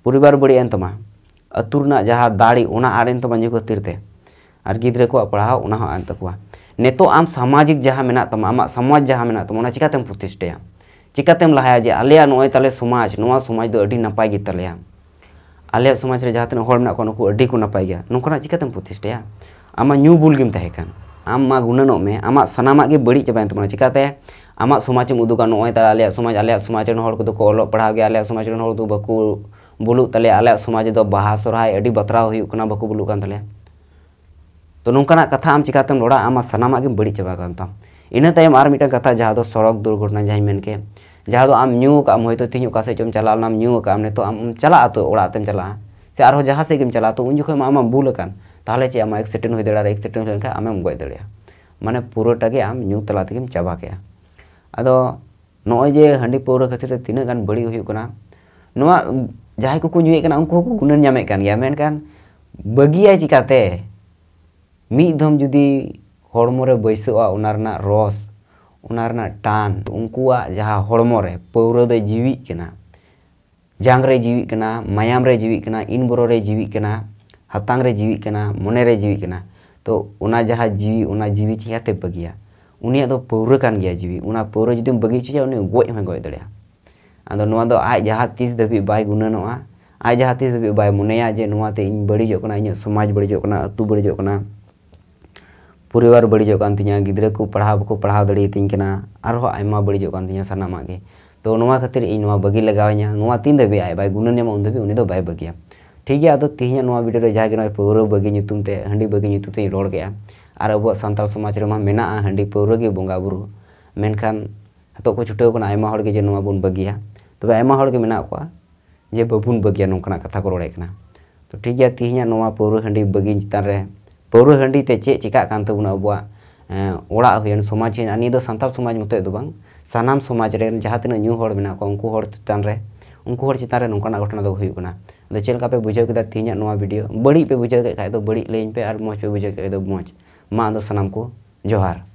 ᱯᱚᱨᱤᱵᱟᱨ ᱵᱟᱹᱲᱤᱡ ᱮᱱ ᱛᱟᱢᱟ, ᱟᱹᱛᱩ ᱨᱮᱱᱟᱜ ᱡᱟᱦᱟᱸ ᱫᱟᱲᱮ, ᱚᱱᱟ ᱟᱫ ᱮᱱ ᱛᱟᱢᱟ ᱧᱩ ᱠᱷᱟᱹᱛᱤᱨ ᱛᱮ, ᱟᱨ ᱜᱤᱫᱽᱨᱟᱹ ᱠᱚᱣᱟᱜ ᱯᱟᱲᱦᱟᱣ, ᱚᱱᱟ ᱦᱚᱸ ᱟᱫ ᱮᱱ ᱛᱟᱠᱚᱣᱟ᱾ ᱱᱤᱛᱚᱜ ᱟᱢ ᱥᱟᱢᱟᱡᱤᱠ ᱡᱟᱦᱟᱸ ᱢᱮᱱᱟᱜ ᱛᱟᱢᱟ, ᱟᱢᱟᱜ ᱥᱚᱢᱟᱡᱽ ᱡᱟᱦᱟᱸ ᱢᱮᱱᱟᱜ ᱛᱟᱢᱟ, ᱚᱱᱟ ᱪᱤᱠᱟᱹᱛᱮᱢ ᱯᱨᱚᱛᱤᱥᱴᱷᱟᱭᱟ? ᱪᱤᱠᱟᱹᱛᱮᱢ ᱞᱟᱦᱟᱭᱟ ᱡᱮ ᱟᱞᱮᱭᱟᱜ ᱱᱚᱜᱼᱚᱭ ᱛᱟᱞᱮ ᱥᱚᱢᱟᱡᱽ, ᱱᱚᱣᱟ ᱥᱚᱢᱟᱡᱽ ᱫᱚ ᱟᱹᱰᱤ ᱱᱟᱯᱟᱭ ᱜᱮᱛᱟᱞᱮᱭᱟ, ᱟᱞᱮᱭᱟᱜ ᱥᱚᱢᱟᱡᱽ ᱨᱮ ᱡᱟᱦᱟᱸ ᱛᱤᱱᱟᱹᱜ ᱦᱚᱲ ᱢᱮᱱᱟᱜ ᱠᱚᱣᱟ, ᱱᱩᱠᱩ ᱟᱹᱰᱤ ᱠᱚ ᱱᱟᱯᱟᱭ ᱜᱮᱭᱟ, ᱱᱚᱝᱠᱟᱱᱟᱜ ᱪᱤᱠᱟᱹᱛᱮᱢ ᱯᱨᱚᱛᱤᱥᱴᱷᱟᱭᱟ? ᱟᱢ ᱢᱟ ᱧᱩ ᱵᱩᱞ ᱜᱮᱢ ᱛᱟᱦᱮᱸ ᱠᱟᱱ᱾ ᱟᱢ ᱢᱟ ᱜᱩᱱᱟᱹᱱᱚᱜ ᱢᱮ, ᱟᱢᱟᱜ ᱥᱟᱱᱟᱢᱟᱜ ᱜᱮ ᱵᱟᱹᱲᱤᱡ ᱪᱟᱵᱟᱭᱮᱱ ᱛᱟᱵᱚᱱᱟ᱾ ᱪᱤᱠᱟᱹᱛᱮ ᱟᱢᱟᱜ ᱥᱚᱢᱟᱡᱽ ᱮᱢ ᱩᱫᱩᱜᱟ? ᱱᱚᱜᱼᱚᱭ ᱛᱟᱦᱞᱮ ᱟᱞᱮᱭᱟᱜ ᱥᱚᱢᱟᱡᱽ, ᱟᱞᱮᱭᱟᱜ ᱥᱚᱢᱟᱡᱽ ᱨᱮᱱ ᱦᱚᱲ ᱠᱚᱫᱚ ᱠᱚ ᱚᱞᱚᱜ ᱯᱟᱲᱦᱟᱣ ᱜᱮᱭᱟ, ᱟᱞᱮᱭᱟᱜ ᱥᱚᱢᱟᱡᱽ ᱨᱮᱱ ᱦᱚᱲ ᱫᱚ ᱵᱟᱠᱚ ᱵᱩᱞᱩᱜ ᱛᱟᱞᱮᱭᱟ, ᱟᱞᱮᱭᱟᱜ ᱥᱚᱢᱟᱡᱽ ᱨᱮᱫᱚ ᱵᱟᱦᱟ ᱥᱚᱨᱦᱟᱭ ᱟᱹᱰᱤ ᱵᱟᱛᱨᱟᱣ ᱦᱩᱭᱩᱜ ᱠᱟᱱᱟ, ᱵᱟᱠᱚ ᱵᱩᱞᱩᱜ ᱠᱟᱱ ᱛᱟᱞᱮᱭᱟ᱾ ᱛᱚ ᱱᱚᱝᱠᱟᱱᱟᱜ ᱠᱟᱛᱷᱟ ᱟᱢ ᱪᱤᱠᱟᱹᱛᱮᱢ ᱨᱚᱲᱟ? ᱟᱢᱟᱜ ᱥᱟᱱᱟᱢᱟᱜ ᱜᱮ ᱵᱟᱹᱲᱤᱡ ᱪᱟᱵᱟ ᱠᱟᱱ ᱛᱟᱢ᱾ ᱤᱱᱟᱹ ᱛᱟᱭᱚᱢ ᱟᱨ ᱢᱤᱫᱴᱟᱝ ᱠᱟᱛᱷᱟ, ᱡᱟᱦᱟᱸ ᱫᱚ ᱥᱚᱲᱚᱠ ᱫᱩᱨᱜᱷᱚᱴᱚᱱᱟ, ᱡᱟᱦᱟᱸᱧ ᱢᱮᱱ ᱠᱮᱫ, ᱡᱟᱦᱟᱸ ᱫᱚ ᱟᱢ ᱧᱩ ᱟᱠᱟᱫ ᱟᱢ, ᱦᱚᱭᱛᱳ ᱛᱮᱦᱮᱧ ᱚᱠᱟ ᱥᱮᱫ ᱪᱚᱢ ᱪᱟᱞᱟᱣ ᱞᱮᱱᱟᱢ, ᱧᱩ ᱟᱠᱟᱫ ᱟᱢ, ᱱᱤᱛᱚᱜ ᱟᱢ ᱪᱟᱞᱟᱜᱼᱟ ᱛᱚ, ᱚᱲᱟᱜ ᱛᱮᱢ ᱪᱟᱞᱟᱜᱼᱟ, ᱥᱮ ᱟᱨᱦᱚᱸ ᱡᱟᱦᱟᱸ ᱥᱮᱫ ᱜᱮᱢ ᱪᱟᱞᱟᱜᱼᱟ, ᱛᱚ ᱩᱱ ᱡᱚᱠᱷᱚᱱ ᱢᱟ ᱟᱢᱮᱢ ᱵᱩᱞ ᱟᱠᱟᱱ, ᱛᱟᱦᱚᱞᱮ ᱪᱮᱫ ᱟᱢᱟᱜ ᱮᱠᱥᱤᱰᱮᱱᱴ ᱦᱩᱭ ᱫᱟᱲᱮᱭᱟᱜᱼᱟ, ᱮᱠᱥᱤᱰᱮᱱᱴ ᱦᱩᱭ ᱞᱮᱱᱠᱷᱟᱱ ᱟᱢᱮᱢ ᱜᱚᱡ ᱫᱟᱲᱮᱭᱟᱜᱼᱟ᱾ ᱢᱟᱱᱮ ᱯᱩᱨᱟᱹᱴᱟ ᱜᱮ ᱟᱢ ᱧᱩ ᱛᱟᱞᱟ ᱛᱮᱜᱮᱢ ᱪᱟᱵᱟ ᱠᱮᱜᱼᱟ᱾ ᱟᱫᱚ ᱱᱚᱜᱼᱚᱭ ᱡᱮ ᱦᱟᱺᱰᱤ ᱯᱟᱹᱣᱨᱟᱹ ᱠᱷᱟᱹᱛᱤᱨ ᱛᱮ ᱛᱤᱱᱟᱹᱜ ᱜᱟᱱ ᱵᱟᱹᱲᱤᱡ ᱦᱩᱭᱩᱜ ᱠᱟᱱᱟ, ᱱᱚᱣᱟ ᱡᱟᱦᱟᱸᱭ ᱠᱚᱠᱚ ᱧᱩᱭᱮᱫ ᱠᱟᱱᱟ, ᱩᱱᱠᱩ ᱦᱚᱸᱠᱚ ᱜᱩᱱᱟᱹᱱ ᱧᱟᱢᱮᱫ ᱠᱟᱱ ᱜᱮᱭᱟ, ᱢᱮᱱᱠᱷᱟᱱ ᱵᱟᱹᱜᱤᱭᱟᱭ ᱪᱤᱠᱟᱹᱛᱮ? ᱢᱤᱫ ᱫᱷᱚᱢ ᱡᱩᱫᱤ ᱦᱚᱲᱢᱚ ᱨᱮ ᱵᱟᱹᱭᱥᱟᱹᱜᱼᱟ ᱚᱱᱟ ᱨᱮᱱᱟᱜ ᱨᱚᱥ, ᱚᱱᱟ ᱨᱮᱱᱟᱜ ᱴᱟᱱ, ᱩᱱᱠᱩᱣᱟᱜ ᱡᱟᱦᱟᱸ ᱦᱚᱲᱢᱚ ᱨᱮ ᱯᱟᱹᱣᱨᱟᱹ ᱫᱚᱭ ᱡᱤᱣᱤᱜ ᱠᱟᱱᱟ, ᱡᱟᱝ ᱨᱮ ᱡᱤᱣᱤᱜ ᱠᱟᱱᱟ, ᱢᱟᱭᱟᱢ ᱨᱮ ᱡᱤᱣᱤᱜ ᱠᱟᱱᱟ, ᱤᱱ ᱵᱚᱨᱚ ᱨᱮ ᱡᱤᱣᱤᱜ ᱠᱟᱱᱟ, ᱦᱟᱛᱟᱝ ᱨᱮ ᱡᱤᱣᱤᱜ ᱠᱟᱱᱟ, ᱢᱚᱱᱮ ᱨᱮ ᱡᱤᱣᱤᱜ ᱠᱟᱱᱟ᱾ ᱛᱚ ᱚᱱᱟ ᱡᱟᱦᱟᱸ ᱡᱤᱣᱤ, ᱚᱱᱟ ᱡᱤᱣᱤ ᱪᱤᱠᱟᱹᱛᱮ ᱵᱟᱹᱜᱤᱭᱟ? ᱩᱱᱤᱭᱟᱜ ᱫᱚ ᱯᱟᱹᱣᱨᱟᱹ ᱠᱟᱱ ᱜᱮᱭᱟ ᱡᱤᱣᱤ, ᱚᱱᱟ ᱯᱟᱹᱣᱨᱟᱹ ᱡᱩᱫᱤᱢ ᱵᱟᱹᱜᱤ ᱦᱚᱪᱚᱭᱟ, ᱩᱱᱤ ᱜᱚᱡ ᱦᱚᱸᱭ ᱜᱚᱡ ᱫᱟᱲᱮᱭᱟᱜᱼᱟ᱾ ᱟᱫᱚ ᱱᱚᱣᱟ ᱫᱚ ᱟᱡ ᱡᱟᱦᱟᱸ ᱛᱤᱥ ᱫᱷᱟᱹᱵᱤᱡ ᱵᱟᱭ ᱜᱩᱱᱟᱹᱱᱚᱜᱼᱟ, ᱟᱡ ᱡᱟᱦᱟᱸ ᱛᱤᱥ ᱫᱷᱟᱹᱵᱤᱡ ᱵᱟᱭ ᱢᱚᱱᱮᱭᱟ ᱡᱮ ᱱᱚᱣᱟᱛᱮ ᱤᱧ ᱵᱟᱹᱲᱤᱡᱚᱜ ᱠᱟᱱᱟ, ᱤᱧᱟᱹᱜ ᱥᱚᱢᱟᱡᱽ ᱵᱟᱹᱲᱤᱡᱚᱜ ᱠᱟᱱᱟ, ᱟᱹᱛᱩ ᱵᱟᱹᱲᱤᱡᱚᱜ ᱠᱟᱱᱟ, ᱯᱚᱨᱤᱵᱟᱨ ᱵᱟᱹᱲᱤᱡᱚᱜ ᱠᱟᱱ ᱛᱤᱧᱟᱹ, ᱜᱤᱫᱽᱨᱟᱹ ᱠᱚ ᱯᱟᱲᱦᱟᱣ ᱵᱟᱠᱚ ᱯᱟᱲᱦᱟᱣ ᱫᱟᱲᱮᱭᱟᱛᱤᱧ ᱠᱟᱱᱟ, ᱟᱨᱦᱚᱸ ᱟᱭᱢᱟ ᱵᱟᱹᱲᱤᱡᱚᱜ ᱠᱟᱱ ᱛᱤᱧᱟᱹ ᱥᱟᱱᱟᱢᱟᱜ ᱜᱮ᱾ ᱛᱚ ᱱᱚᱣᱟ ᱠᱷᱟᱹᱛᱤᱨ ᱤᱧ ᱱᱚᱣᱟ ᱵᱟᱹᱜᱤ ᱞᱟᱜᱟᱣᱤᱧᱟ᱾ ᱱᱚᱣᱟ ᱛᱤᱱ ᱫᱷᱟᱹᱵᱤᱡ ᱟᱡ ᱵᱟᱭ ᱜᱩᱱᱟᱹᱱ ᱧᱟᱢᱟ, ᱩᱱ ᱫᱷᱟᱹᱵᱤᱡ ᱩᱱᱤ ᱫᱚ ᱵᱟᱭ ᱵᱟᱹᱜᱤᱭᱟ᱾ ᱴᱷᱤᱠ ᱜᱮᱭᱟ, ᱟᱫᱚ ᱛᱮᱦᱮᱧᱟᱜ ᱱᱚᱣᱟ ᱵᱷᱤᱰᱤᱭᱳ ᱨᱮ ᱡᱟᱦᱟᱸ ᱜᱮ ᱱᱚᱜᱼᱚᱭ ᱯᱟᱹᱣᱨᱟᱹ ᱵᱟᱹᱜᱤ ᱧᱩᱛᱩᱢ ᱛᱮ, ᱦᱟᱺᱰᱤ ᱵᱟᱹᱜᱤ ᱧᱩᱛᱩᱢ ᱛᱮᱧ ᱨᱚᱲ ᱠᱮᱜᱼᱟ, ᱟᱨ ᱟᱵᱚᱣᱟᱜ ᱥᱟᱱᱛᱟᱲ ᱥᱚᱢᱟᱡᱽ ᱨᱮᱢᱟ ᱢᱮᱱᱟᱜᱼᱟ ᱦᱟᱺᱰᱤ ᱯᱟᱹᱣᱨᱟᱹ ᱜᱮ ᱵᱚᱸᱜᱟ ᱵᱩᱨᱩ, ᱢᱮᱱᱠᱷᱟᱱ ᱱᱤᱛᱚᱜ ᱠᱚ ᱪᱷᱩᱴᱟᱹᱣ ᱠᱟᱱᱟ ᱟᱭᱢᱟ ᱦᱚᱲ ᱜᱮ ᱡᱮ ᱱᱚᱣᱟ ᱵᱚᱱ ᱵᱟᱹᱜᱤᱭᱟ᱾ ᱛᱚᱵᱮ ᱟᱭᱢᱟ ᱦᱚᱲ ᱜᱮ ᱢᱮᱱᱟᱜ ᱠᱚᱣᱟ ᱡᱮ ᱵᱟᱵᱚᱱ ᱵᱟᱹᱜᱤᱭᱟ, ᱱᱚᱝᱠᱟᱱᱟᱜ ᱠᱟᱛᱷᱟ ᱠᱚ ᱨᱚᱲᱮᱫ ᱠᱟᱱᱟ᱾ ᱛᱚ ᱴᱷᱤᱠ ᱜᱮᱭᱟ, ᱛᱮᱦᱮᱧᱟᱜ ᱱᱚᱣᱟ ᱯᱟᱹᱣᱨᱟᱹ ᱦᱟᱺᱰᱤ ᱵᱟᱹᱜᱤ ᱪᱮᱛᱟᱱ ᱨᱮ, ᱯᱟᱹᱣᱨᱟᱹ ᱦᱟᱺᱰᱤ ᱛᱮ ᱪᱮᱫ ᱪᱮᱠᱟᱜ ᱠᱟᱱ ᱛᱟᱵᱚᱱᱟ ᱟᱵᱚᱣᱟᱜ, ᱮᱸ, ᱚᱲᱟᱜ ᱦᱩᱭᱮᱱ, ᱥᱚᱢᱟᱡᱽ ᱦᱩᱭᱮᱱ, ᱟᱨ ᱱᱤᱭᱟᱹ ᱫᱚ ᱥᱟᱱᱛᱟᱲ ᱥᱚᱢᱟᱡᱽ ᱢᱚᱛᱚᱡ ᱫᱚ ᱵᱟᱝ, ᱥᱟᱱᱟᱢ ᱥᱚᱢᱟᱡᱽ ᱨᱮᱱ ᱡᱟᱦᱟᱸ ᱛᱤᱱᱟᱹᱜ ᱧᱩ ᱦᱚᱲ ᱢᱮᱱᱟᱜ ᱠᱚᱣᱟ, ᱩᱱᱠᱩ ᱦᱚᱲ ᱪᱮᱛᱟᱱ ᱨᱮ, ᱩᱱᱠᱩ ᱦᱚᱲ ᱪᱮᱛᱟᱱ ᱨᱮ ᱱᱚᱝᱠᱟᱱᱟᱜ ᱜᱷᱚᱴᱚᱱᱟ ᱫᱚ ᱦᱩᱭᱩᱜ ᱠᱟᱱᱟ᱾ ᱟᱫᱚ ᱪᱮᱫ ᱞᱮᱠᱟ ᱯᱮ ᱵᱩᱡᱷᱟᱹᱣ ᱠᱮᱫᱟ ᱛᱮᱦᱮᱧᱟᱜ ᱱᱚᱣᱟ ᱵᱷᱤᱰᱤᱭᱳ? ᱵᱟᱹᱲᱤᱡ ᱯᱮ ᱵᱩᱡᱷᱟᱹᱣ ᱠᱮᱫ ᱠᱷᱟᱡ ᱫᱚ ᱵᱟᱹᱲᱤᱡ ᱞᱟᱹᱭᱟᱹᱧ ᱯᱮ, ᱟᱨ ᱢᱚᱡᱽ ᱯᱮ ᱵᱩᱡᱷᱟᱹᱣ ᱠᱮᱫ ᱠᱷᱟᱡ ᱫᱚ ᱢᱚᱡᱽ᱾ ᱢᱟ ᱟᱫᱚ ᱥᱟᱱᱟᱢ ᱠᱚ ᱡᱚᱦᱟᱨ᱾